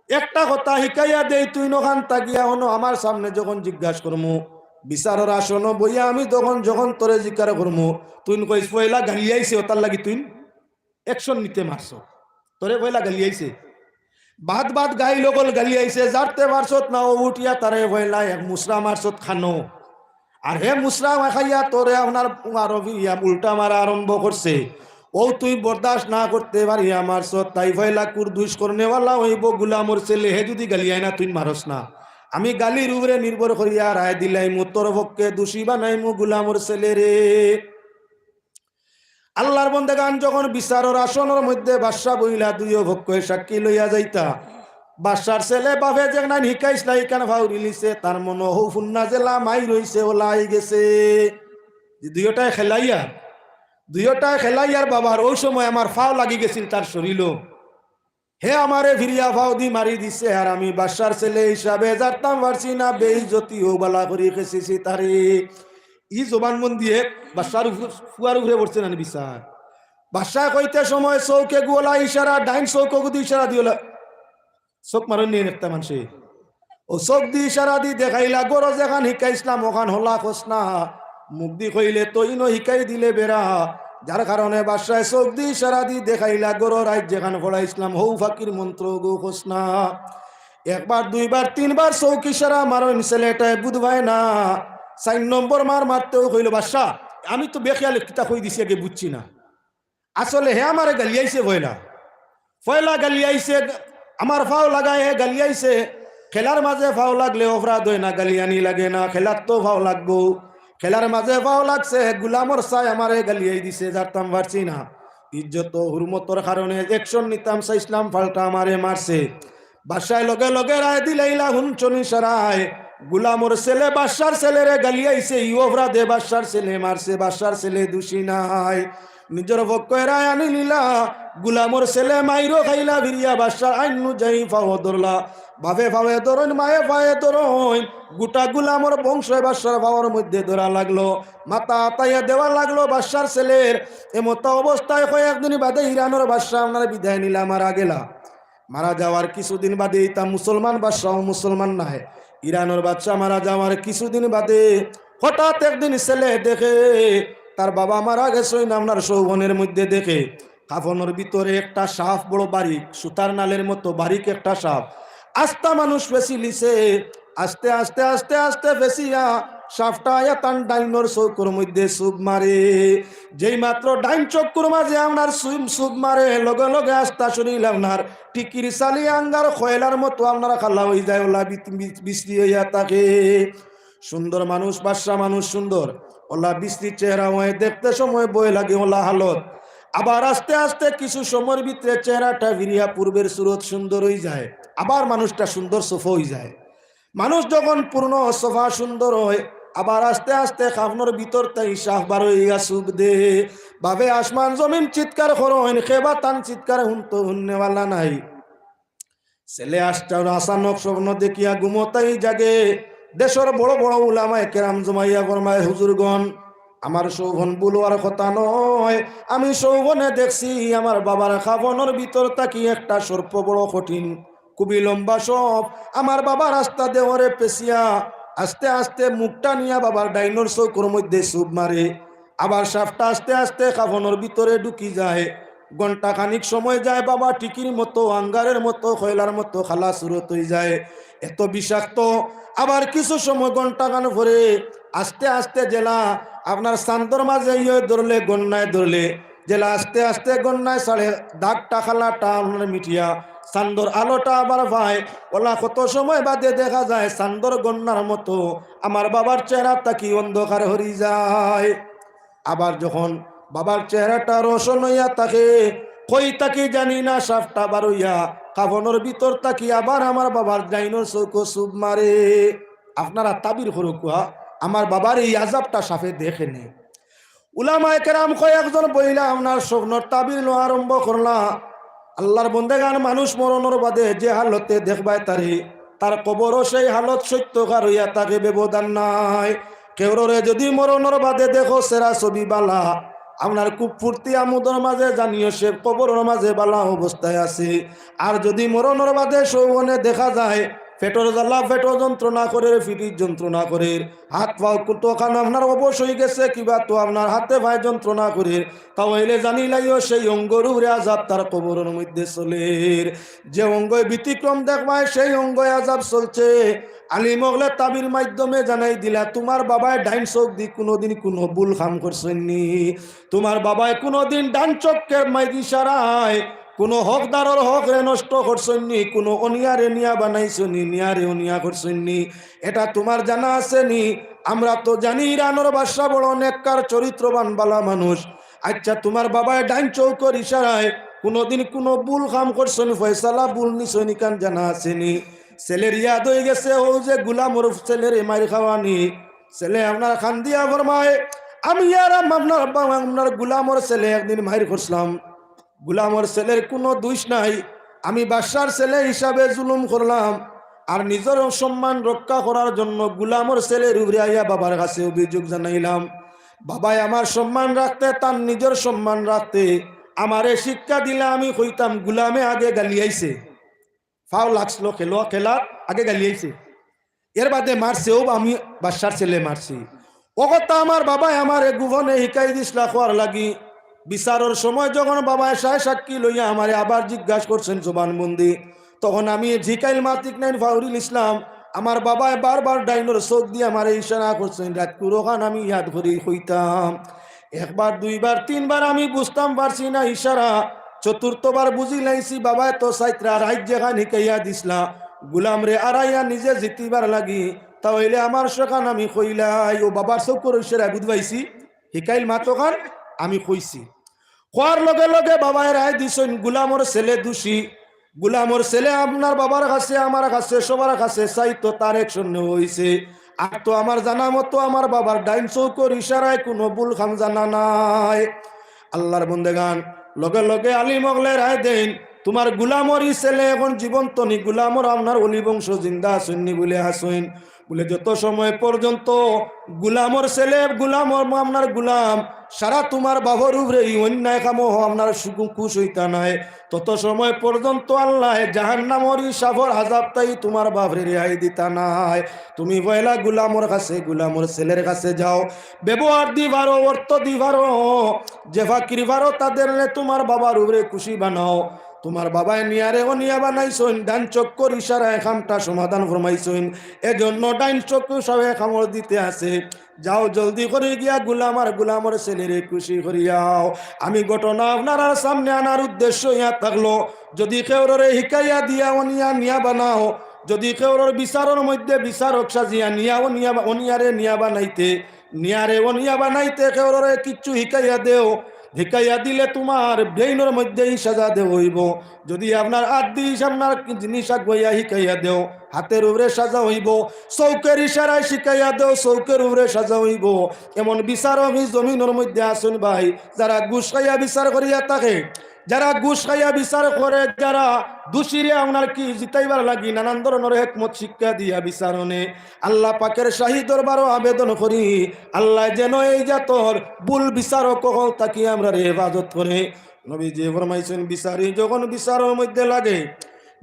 একটা কথা হিকাইয়া দেই, তুইন অখান থাকিয়া অনো আমার সামনে যখন জিজ্ঞাস করমু, বিচারর আসনো বইয়া আমি তখন যখন তোরে জিকার করমু, তুইন কইস পয়লা গালিয়াইছে, অতার লাগি তুইন action নিতে মারছত, তোরে পয়লা গালিয়াইছে। বাদ বাদ গাইল অকল গালিয়াইছে, যারতে মারছত না, ও উঠিয়া তারে পয়লা এক মুসরা মারছত খানো। আর হে মুসরা খাইয়া তোরে আপনার আরো ইয়া উল্টা মারা আরম্ভ করছে। ও তুই বরদাস্ত না করতে পারিয়া মারছত, তাই পয়লা কুর্দুশ করনেওয়ালা অইবো গুলামর ছেলে, হে যদি গালিয়ায় না তুইন মারস না। আমি গালির উপরে নির্ভর করিয়া রায় দিলাইমু, তোর পক্ষে দোষী বানাইমু গুলামর ছেলেরে।" আল্লাহর বন্দেগান, যখন বিচারর আসনর মধ্যে বাদশা বইলা দুইও পক্ষে সাক্ষী লইয়া যাইতা, বাদশার ছেলে বাপে যেখান হিকাইছলা, হিকান ফাউরিলিছে, তার মনো হউ ফুন্না যেলা মাই রইছে, ওলা আইগেছে। যে দুইওটায় খেলাইয়ার, দুইওটায় খেলাইয়ার বাবার অউ সময় আমার ফাও লাগি গেছিল তার শরীলো। হে আমারে ফিরিয়া ফাও দি মারি দিছে, আর আমি বাদশার ছেলে হিসাবে জারতাম পারছি না, বেইজ্জতি অউ বালা করি খেছিছি তারে। ই জবানবন্দিয়ে বাদশার উপরে, ফুয়ার উপরে পড়ছে না নি বিচার? বাদশায় কইতে সময় চউখে গুলা ইশারা, ডাইন চউখগুদি ইশারা দিওলা। চউখ মারইন নি একটা মানষে। অউ চউখদি ইশারা দি দেখাইলা, ঘরো যেখান হিকাইছলাম অখান হলা কছ না। মুখদি কইলে তো ইনো হিকাই দিলে বেড়া। যার কারণে বাদশায় চউখদি ইশারা দি দেখাইলা, ঘরো রাইত যেখান পড়াইছলাম হউ ফাকির মন্ত্রগু কছ না। একবার, দুইবার, তিনবার চউখ ইশারা মারইন, ছেলেটায় বুঝ পায় না। চাইর নম্বর মার মারতেউ কইলো, বাদশা, আমি তো বেখেয়ালে কিতা কই দিছি আগে বুঝছি না। আসলে হে আমারে গালিয়াইছে পয়লা। পয়লা গালিয়াইছে, আমার ফাও লাগায় হে গালিয়াইছে। খেলার মাঝে ফাও লাগলে অপরাধ অয় না, গালিয়ানি লাগে না, খেলাত তো ফাও লাগবো। খেলার মাঝে ফাও লাগছে, গুলামর চাই আমারে গালিয়াই দিছে, জারতাম পারছি না। ইজ্জত ও হুরমতর কারণে action নিতাম চাইছলাম, পাল্টা আমারে মারছে। বাদশায় লগে লগে রায় দিলাইলা, হুনছনি সারায়, গুলামর ছেলে বাদশার ছেলেরে গালিয়াইছে, ই অপরাধে বাদশার ছেলে মারছে, বাদশার ছেলে দোষী নায়। নিজর পক্ষে রায় আনিলিলা, গুলামর ছেলে মাইরও খাইলা, ফিরিয়া বাদশার আইন অনুযায়ী ফাও ধরলা। বাপে ফাওয়ে ধরইন, মায়ে ফাওয়ে ধরইন, গোটা গুলামর বংশ বাদশার ফাওর মধ্যে ধরা লাগলো, মাথা আতাইয়া দেওয়া লাগলো বাদশার ছেলের। এমতা অবস্থায় কয়েকদিন বাদে ইরানর বাদশা আপনার বিদায় নিলা, মারা গেলা। মারা যাওয়ার কিছুদিন বাদে, ইতা মুসলমান বাদশাও মুসলমান নায়, ইরানর বাদশা মারা যাওয়ার কিছুদিন বাদে হঠাৎ একদিন ছেলে দেখে তার বাবা মারা গেছইন, আপনার সৌবনের মধ্যে দেখে কাফনর ভিতরে একটা সাপ, বড় বারিক, সুতার নালের মতো বারিক একটা সাপ। আস্তা মানুষ ফেছিলিছে, আস্তে আস্তে আস্তে আস্তে ফেছিয়া সাপটা আইয়া তান ডাইনর চউখর মধ্যে চুব মারে। যেই মাত্র ডাইন চক্ষুর মাঝে আপনার চুব, চুব মারে, লগে লগে আস্তা শরীল আপনার টিকির চালি আঙ্গার কয়লার মতো আপনার কালা অইযায়, ওলা বিত-, বিত-, বিশ্রী অইয়া থাকে। সুন্দর মানুষ, বাদশা মানুষ সুন্দর, ওলা বিশ্রী চেহারা অয়, দেখতে সময় ভয় লাগে, ওলা হালত। আবার আস্তে আস্তে কিছু সময়র ভিতরে চেহারাটা ফিরিয়া পূর্বের সুরত সুন্দর অইযায়, আবার মানুষটা সুন্দর সফা অইযায়। মানুষ যখন পূর্ণ সফা সুন্দর অয়, আবার আস্তে আস্তে কাফনর ভিতর থাকি সাপ বার অইয়া চুব দে। বাপে আসমান জমিন চিৎকার করইন, কেবা তান চিৎকার হুনতো, হুননেওয়ালা নাই। ছেলে আস্তা আচানক স্বপ্ন দেখিয়া ঘুমো থাকি জাগে। দেশর বড় বড় উলামায়ে কেরাম জমাইয়া ফরমায়, হুজুরগণ, আমার সৌবন ভুল অওয়ার কথা নায়। আমি সৌবনে দেখছি আমার বাবার কাফনর ভিতর থাকি একটা সর্প, বড় কঠিন, খুবই লম্বা সাপ, আমার বাবার আস্তা দেহরে পেঁচিয়া আস্তে আস্তে মুখটা নিয়া বাবার ডাইনর চউখর মধ্যে চুব মারে। আবার সাপটা আস্তে আস্তে কাফনর ভিতরে ঢুকি যায়। ঘন্টা খানিক সময় যায়, বাবা টিকির মতো, আঙ্গারের মতো, কয়লার মতো কালা সুরত অইযায়, এত বিষাক্ত। আবার কিছু সময়, ঘন্টা খান পরে আস্তে আস্তে যেলা আপনার চান্দর মাঝে ইয়ে ধরলে, গন্নায় ধরলে, যেলা আস্তে আস্তে গন্নায় ছাড়ে, দাগটা কালাটা আপনার মিটিয়া চান্দর আলোটা আবার পায়, ওলা কত সময় বাদে দেখা যায় চান্দর গন্নার মতো আমার বাবার চেহারা থাকি অন্ধকার হরি যায়। আবার যখন বাবার চেহারাটা রোশন অইয়া থাকে, কই থাকি জানি না সাপটা বার অইয়া কাফনর ভিতর থাকি আবার আমার বাবার ডাইনর চউখো চুব মারে। আপনারা তাবির করউক্কা, আমার বাবার এই আজাবটা সাপে দেখে নি। উলামায়ে কেরাম কয়েকজন বইলা আপনার স্বপ্নর তাবির লওয়া আরম্ভ করলা। আল্লার বন্দেগান, মানুষ মরণর বাদে যে হালতে দেখবায় তারে, তার কবরও সেই হালত সত্যকার অইয়া থাকে, ব্যবধান নাই। কেউররে যদি মরণর বাদে দেখো, চেহারা ছবি বালা, আপনার খুব ফুর্তি আমোদর মাঝে জানিও সে কবরর মাঝে বালা অবস্থায় আছে। আর যদি মরণর বাদে সৌবনে দেখা যায়, পেটর জ্বালা, পেটো যন্ত্রণা করের, পিঠিত যন্ত্রণা করের, হাত পাও কুতো খান আপনার অবশ অইগেছে, কিবা তো আপনার হাতে পায়ে যন্ত্রণা করের, তা অইলে জানিলাইও সেই অঙ্গর উপরে আজাব তার কবরর মধ্যে চলের। যে অঙ্গই ব্যতিক্রম দেখবায়, সেই অঙ্গই আজাব চলছে। আলিম অকলে তাবির মাধ্যমে জানাই দিলা, তুমার বাবায় ডাইন চউখদি কুনুদিন কুনু ভুল কাম করছইন নি? তুমার বাবায় কুনুদিন ডাইন চউখর মাইদি ইশারায় কুনু হকদারর হকরে নষ্ট করছইন নি? কুনু অনিয়ারে নিয়া বানাইছইন নি, নিয়ারে অনিয়া করছইন নি? এটা তুমার জানা আছে নি? আমরা তো জানি ইরানর বাদশা বড় নেককার, চরিত্রবান, বালা মানুষ। আইচ্ছা, তুমার বাবায় ডাইন চউখর ইশারায় কুনুদিন কুনু ভুল কাম করছইন, ফয়সালা ভুল নিছইন, ইখান জানা আছেনি? ছেলের ইয়াদ অইগেছে, অউ যে গুলামর ছেলেরে মাইর খাওয়ানি। ছেলে আপনার কান্দিয়া ফরমায়, "আমি আর আম-, আপনার আব্বা, আপনার গুলামর ছেলে একদিন মাইর করছিলাম। গুলামর ছেলের কুনু দুষ নাই, আমি বাদশার ছেলে হিসাবে জুলুম করলাম, আর নিজর সম্মান রক্ষা করার জন্য গুলামর ছেলের উপরে আইয়া বাবার কাছে অভিযোগ জানাইলাম। বাবায় আমার সম্মান রাখতে, তার নিজর সম্মান রাখতে আমারে শিক্ষা দিলা, আমি কইতাম গুলামে আগে গালিয়াইছে, ফাও লাগছিল খেলো, খেলার আগে গালিয়াইছে, এর বাদে মারছে, অউ আমি বাদশার ছেলে মারছি।" অউ কথা আমার বাবায় আমারে গোপনে হিকাই দিছলা কওয়ার লাগি। বিচারর সময় যখন বাবায় সায় সাক্ষী লইয়া আমারে আবার জিজ্ঞাস করছইন জবানবন্দি, তখন আমি হিকাইল মাত ইখান ফাউরিলিছলাম। আমার বাবায় বারবার ডাইনর চউখ দিয়া আমারে ইশারা করছইন, রাইতকুর অখান আমি ইয়াদ করি কইতাম। একবার, দুইবার, তিনবার আমি বুঝতাম পারছি না ইশারা, চতুর্থবার বুঝিলাইছি বাবায় তো চাইত্রা রাইত যেখান হিকাইয়া দিছলা গুলামরে আরাইয়া নিজে জিতিবার লাগি, তা অইলে আমার সেখান আমি কইলাই, অউ বাবার চউখর ইশারায় বুঝ পাইছি, হিকাইল মাত অখান আমি কইছি। কওয়ার লগে লগে বাবায় রায় দিছইন, গুলামর ছেলে দুষী, গুলামর ছেলে আপনার বাবার কাছে, আমার কাছে, সবার কাছে চাইতো, তার action নেওয়া অইছে। আর তো আমার জানা মতো আমার বাবার ডাইন চউখর ইশারায় কুনু ভুল কাম জানা নাই। আল্লার বন্দেগান, লগে লগে আলিম অকলে রায় দেইন, তুমার গুলামর ই ছেলে এখন জীবন্ত নি, গুলামর আপনার অলি বংশ জিন্দা আছইন নি? বুলে, আছইন। বুলে, যত সময় পর্যন্ত গুলামর ছেলে, গুলামর, আপনার গুলাম সারা তুমার বাফর উপরে ই অন্যায় কামো আপনার সুখ, খুশ অইতা নায়, তত সময় পর্যন্ত আল্লায় জাহান্নামর ই সাফর আজাব থাকি তুমার বাফরে রেহাই দিতা নায়। তুমি পয়লা গুলামর কাছে, গুলামর ছেলের কাছে যাও, ব্যবহার দি পারো, অর্থ দি পারো, যে ফাকির পারো তাদের নে তুমার বাবার উপরে খুশি বানাও। তুমার বাবায় নিয়ারে অনিয়া বানাইছইন, ডাইন চউখর ইশারায় কামটা সমাধান ফরমাইছইন, এজন্য ডাইন চউখর ইশারায় কামড় দিতে আছে। যাও, জলদি করি গিয়া গুলাম আর গুলামর ছেলেরে খুশি করিয়াও। আমি ঘটনা আপনারার সামনে আনার উদ্দেশ্য ইয়া থাকলো, যদি কেউররে হিকাইয়া দিয়া অনিয়া নিয়া বানাও, যদি কেউরর বিচারর মধ্যে বিচারক সাজিয়া নিয়া অনিয়া বা-, অনিয়ারে নিয়া বানাইতে, নিয়ারে অনিয়া বানাইতে কেউররে কিচ্ছু হিকাইয়া দেও, হিকাইয়া দিলে তুমার ব্রেইনর মধ্যে ই সাজা দেওয়া অইবো। যদি আপনার আত দি আপনার জিনিস আগুয়াইয়া হিকাইয়া দেও, হাতের উপরে সাজা অইবো। চউখর ইশারায় শিখাইয়া দেও, চউখর উপরে সাজা অইবো। এমন বিচারক ই জমিনর মধ্যে আছইন ভাই, যারা ঘুষ খাইয়া বিচার করিয়া থাকে, যারা ঘুষ খাইয়া বিচার করে, যারা দুষীরে আপনার কি জিতাইবার লাগি নানান ধরনর হেকমত শিক্ষা দিয়া বিচার অনে। আল্লা পাকের শাহী দরবারো আবেদন করি, আল্লায় যেন এই জাতর ভুল বিচারক অকল থাকি আমরারে হেফাজত করে। নবীজিয়ে ফরমাইছইন, বিচারি যখন বিচারর মধ্যে লাগে,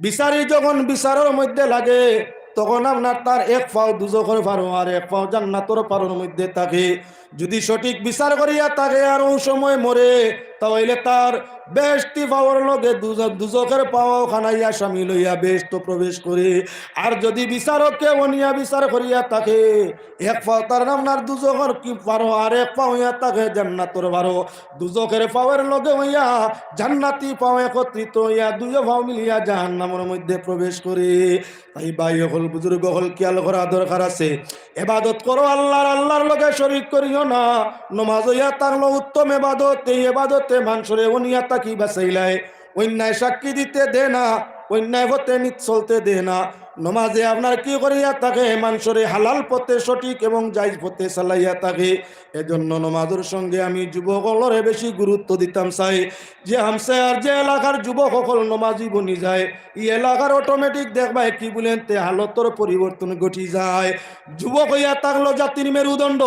বিচারি যখন বিচারর মধ্যে লাগে, তখন আপনার তার এক পাও দুজখর পারো আর এক পাও জান্নাতর পারোর মধ্যে থাকে। যদি সঠিক বিচার করিয়া থাকে আর অউ সময় মরে, তা অইলে তার বেহেশতি পাওর লগে দুজ-, দুজখর পাও খানাইয়া শামিল অইয়া বেহেশতো প্রবেশ করে। আর যদি বিচারকে অনিয়া বিচার করিয়া থাকে, এক পাও তার আপনার দুজখর কি পারো আর এক পাও অইয়া থাকে জান্নাতর পারো, দুজখর পাওর লগে অইয়া জান্নাতি পাও একত্রিত অইয়া দুইও পাও মিলিয়া জাহান্নামর মধ্যে প্রবেশ করে। তাই ভাই অকল, বুজুর্গ অকল, খিয়াল করা দরকার আছে। এবাদত করো আল্লার, আল্লার লগে শরিক করিও না। নমাজ অইয়া থাকলো উত্তম এবাদত, এই এবাদতে মানষরে অনিয়া থাকি বাঁচাইলায়। অন্যায় সাক্ষী দিতে দে না, অন্যায় পথে নিত চলতে দে না। নমাজে আপনার কি করিয়া থাকে? মানষরে হালাল পথে, সঠিক এবং জায়েজ পথে চালাইয়া থাকে। এজন্য নমাজর সঙ্গে আমি যুবক অকলরে বেশি গুরুত্ব দিতাম চাই। যে হামসায়ার, যে এলাকার যুবক অকল নমাজি বনি যায়, ই এলাকার automatic দেখবায় কি বুলেন তে হালতর পরিবর্তন ঘটি যায়। যুবক অইয়া থাকলো জাতির মেরুদণ্ড।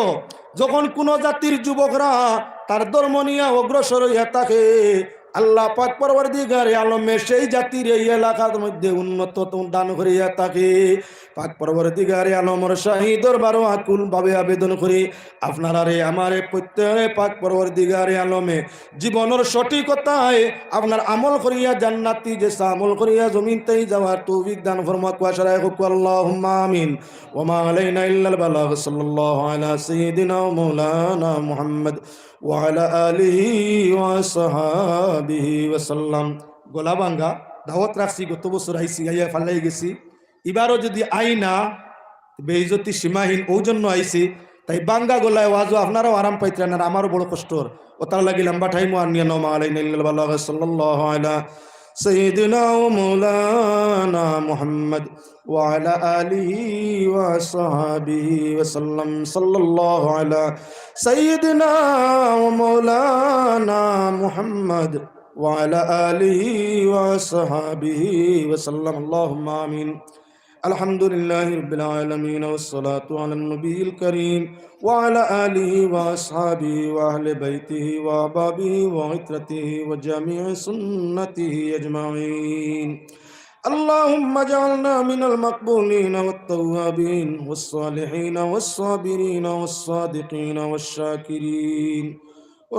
যখন কুনু জাতির যুবকরা তার ধর্ম নিয়া অগ্রসর অইয়া থাকে, আল্লা পাক পরওয়ারদিগারে আলমে সেই জাতির এই এলাকার মধ্যে উন্নত দান করিয়া থাকে। পাক পরওয়ারদিগারে আলমর শাহী দরবারো আকুলভাবে আবেদন করি, আপনারারে আমারে প্রত্যেকে পাক পরওয়ারদিগারে আলমে জীবনর সঠিকতায় আপনার আমল করিয়া জান্নাতি যে আমল করিয়া জমিন থাকি যাওয়ার তৌফিক দান ফরমাউক। ওয়া সারায় কউক, আল্লাহুম্মা আমিন। ওয়া মা আলাইনা ইল্লাল বালাগ। সাল্লাল্লাহু আলা সাইয়্যিদিনা ওয়া মাওলানা মুহাম্মদ ওয়া আলা আলিহি ওয়া সাহাবিহি ওয়া সাল্লাম। গলা ভাঙ্গা, দাওয়াত রাখছি, গত বছর আইছি, আইয়া ফালাই গেছি। ইবারও যদি আই না, বেইজ্জতি সীমাহীন, অউ জন্য আইছি। তাই ভাঙ্গা গলায় ওয়াজও আপনারাও আরাম পাইতরা না, আমারও বড় কষ্ট অর। অতার লাগি লম্বা টাইমও আর নিয়া না, মা আলাইনা ইল্লাল বালাগ। সাল্লাল্লাহু আলা সাইয়্যিদিনা ওয়া মাওলানা মুহাম্মদ ওয়া আলা আলিহি ওয়া সাহবিহি ওয়া সাল্লাম। সাল্লাল্লাহু আলা সাইয়্যিদিনা ওয়া মাওলানা মুহাম্মদ ওয়া আলা আলিহি ওয়া সাহবিহি ওয়া সাল্লাম। আল্লাহুম্মা আমিন। الحمد لله رب العالمين، والصلاة على النبي الكريم وعلى آله وأصحابه وأهل بيته وأحبابه وعترته وجميع سنته أجمعين. اللهم اجعلنا من المقبولين والتوابين والصالحين والصابرين والصادقين والشاكرين.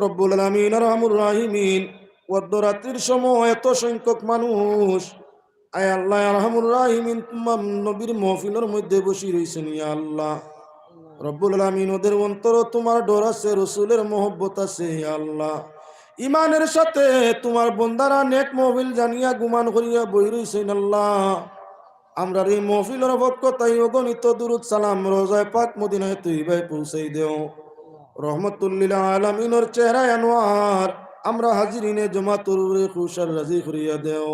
রব্বুল আলামিন, আরহামুর রাহিমিন, অর্ধরাত্রির সময় এত সংখ্যক মানুষ, আয় আল্লাহ, আরহামুর রাহিমিন, তুমার নবীর মহফিলর মধ্যে বসি রইছইন, ইয়া আল্লাহ। রব্বুল আলামিন, ওদের অন্তরো তুমার ডর আছে, রসুলের মহব্বত আছে, ইয়া আল্লাহ। ইমানের সাথে তুমার বন্দারা নেক মহফিল জানিয়া গুমান করিয়া বই রইছইন, আল্লাহ। আমরার এই মহফিলর পক্ষ তাই অগণিত দুরুদ সালাম রওজায়ে পাক মদিনায়ে তৈয়বায় পৌঁছাই দেও। রহমতুল্লিল আলামিনর চেহারায় আনোয়ার আমরা হাজিরিনে জমাতর উপরে খুশার রাজি করিয়া দেও।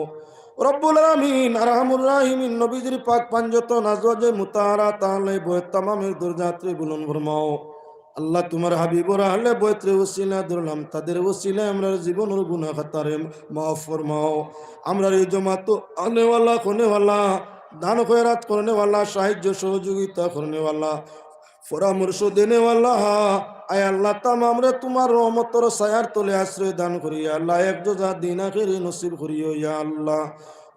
রব্বুল আলামিন, আরহামুর রাহিমিন, নবীজির পাক পাঞ্জতন আজওয়াজে মুতাহারাত আহলে বয়ত তামামের দরজাতরে বুলন্দ ফরমাও। আল্লাহ, তুমার হাবিবর আহলে বয়তরে উসিলা ধরলাম, তাদের উসিলায় আমরার জীবনর গুনাহ খাতারে মাফ ফরমাও। আমরার এই জমাতো আনেওয়ালা, খনেওয়ালা, দান খয়রাত করনেওয়ালা, সাহায্য সহযোগিতা করনেওয়ালা, পরামর্শ দেনেওয়ালা, আয় আল্লাহ, তামামরে তুমার রহমতর ছায়ার তলে আশ্রয় দান করিয়া আল্লাহ, এক জজা দিন আখেরি নসিব করিও, ইয়া আল্লাহ।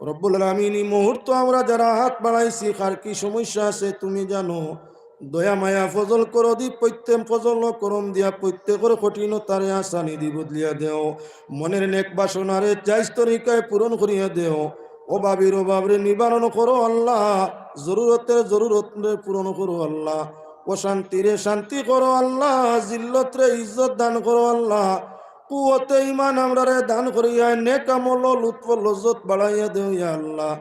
রব্বুল আলামিন, এই মুহূর্ত আমরা যারা হাত বাড়াইছি, কার কি সমস্যা আছে তুমি জানো। দয়া মায়া ফজল করো দি প্রত্যেক ফজল করম দিয়া প্রত্যেকর কঠিনতারে আসানি দি বদলিয়া দেও। মনের নেক বাসনারে জায়েজ তরিকায় পূরণ করিয়া দেও। অভাবীর অভাবরে নিবারণ করো আল্লাহ, জরুরতের জরুরতরে পূরণ করো আল্লাহ, অশান্তিরে শান্তি করো আল্লাহ, জিল্লতরে ইজ্জত দান করো আল্লাহ। কুওয়াতে ইমান আমরারে দান করিয়া নেক আমল ও লুৎফ ও লজ্জত বাড়াইয়া দেও ইয়া আল্লাহ।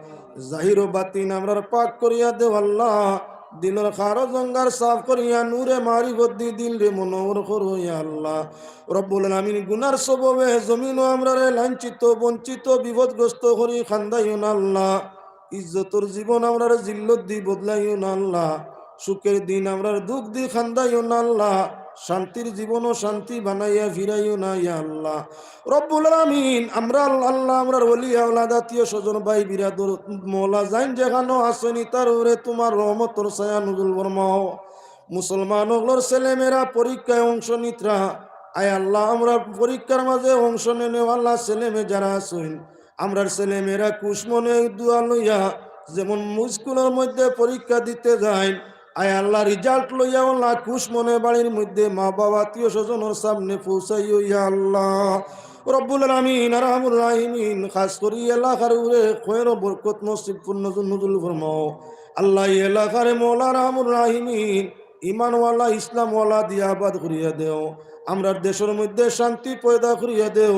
জাহির ও বাতিন আমরার পাক করিয়া দেও আল্লাহ। দিলর খার ও জঙ্গার সাফ করিয়া নূরে মারিফত দি দিলরে মনোহর করো ইয়া আল্লাহ। রব্বুল আলামিন, গুনার সববে জমিনো আমরারে লাঞ্ছিত, বঞ্চিত, বিপদগ্রস্ত করি কান্দাইও না আল্লাহ। ইজ্জতর জীবন আমরারে জিল্লত দি বদলাইও না আল্লাহ। সুখের দিন আমরার দুখ দি কান্দাইও না আল্লাহ। শান্তির জীবনও শান্তি বানাইয়া ফিরাইও না ইয়া আল্লাহ। রব্বুল আলামিন, আমরা আল্লাহ, আল্লাহ, আমরার ওলি আওলাদ, আত্মীয় স্বজন, ভাই বিরাদর, মওলা জাইন যেখানো আছইন, তার উপরে তুমার রহমতর ছায়া নুজুল ফরমাও। মুসলমান অকলর ছেলেমেয়েরা পরীক্ষায় অংশ নিতরা, আয় আল্লাহ, আমরার পরীক্ষার মাঝে অংশ নেনেওয়ালা ছেলেমেয়ে যারা আছইন, আমরার ছেলেমেয়েরা খুশ মনে দোয়া লইয়া যেমন স্কুলর মধ্যে পরীক্ষা দিতে যাইন, আয় আল্লাহ, result লইয়া ওলা খুশ মনে বাড়ির মধ্যে মা বাবা আত্মীয় স্বজনর সামনে পৌঁছাইও ইয়া আল্লাহ। রব্বুল আলামিন, আরহামুর রাহিমিন, খাস করি এলাকার উপরে খয়ের ও বরকত নসিব পূর্ণ নুজুল ফরমাও। আল্লাহ, এই এলাকার মওলা আরহামুর রাহিমিন, ইমানওয়ালা, ইসলামওয়ালা দিয়া আবাদ করিয়া দেও। আমরার দেশর মধ্যে শান্তি পয়দা করিয়া দেও।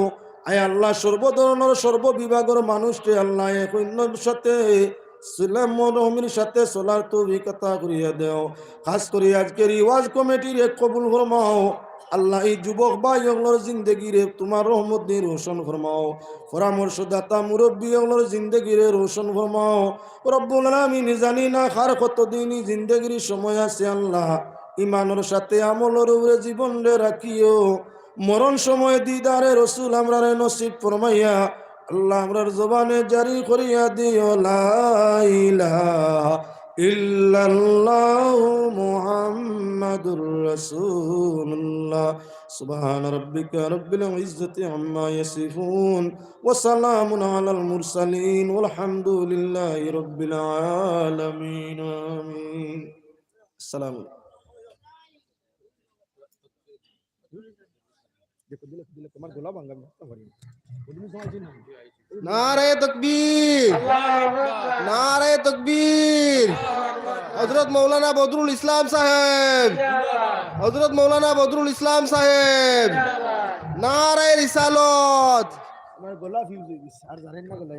আয় আল্লাহ, সর্ব ধরনর, সর্ব বিভাগর মানুষরে আল্লাহ এক অন্যর সাথে সিলাম ও রহমির সাথে চলার তৌফিক আতা করিয়া দেও। খাস করি আজকের এই ওয়াজ কমিটিরে কবুল ফরমাও। আল্লাহ, এই যুবক ভাই অকলর জিন্দেগিরে তুমার রহমত দি রোশন ফরমাও। পরামর্শদাতা মুরব্বী অকলর জিন্দেগিরে রোশন ফরমাও। রব্বুল আলামিন, জানি না কার কতদিন এই জিন্দেগির সময় আছে আল্লাহ। ইমানর সাথে আমলর উপরে জীবনরে রাখিও। মরণ সময় দিদারে রসুল আমরারে নসিব ফরমাইয়া আল্লাহ, আমরার জবানে জারি করিয়া দিও, লা ইলাহা ইল্লাল্লাহু মুহাম্মাদুর রাসূলুল্লাহ। সুবহানা রাব্বিকা রাব্বিল ইজ্জাতি আম্মা ইয়াসিফুন, ওয়া সালামুন আলাল মুরসালিন, ওয়াল হামদুলিল্লাহি রাব্বিল আলামিন। আমিন। আসসালামু আলাইকুম। নারায়ে তাকবীর, নারায়ে তাকবীর। হযরত মাওলানা বদরুল ইসলাম সাহেব, হযরত মাওলানা বদরুল ইসলাম সাহেব। নারায়ে রিসালত। আমার গলা ফিউজ হয়ে গেছে, আর জানেন না গলা।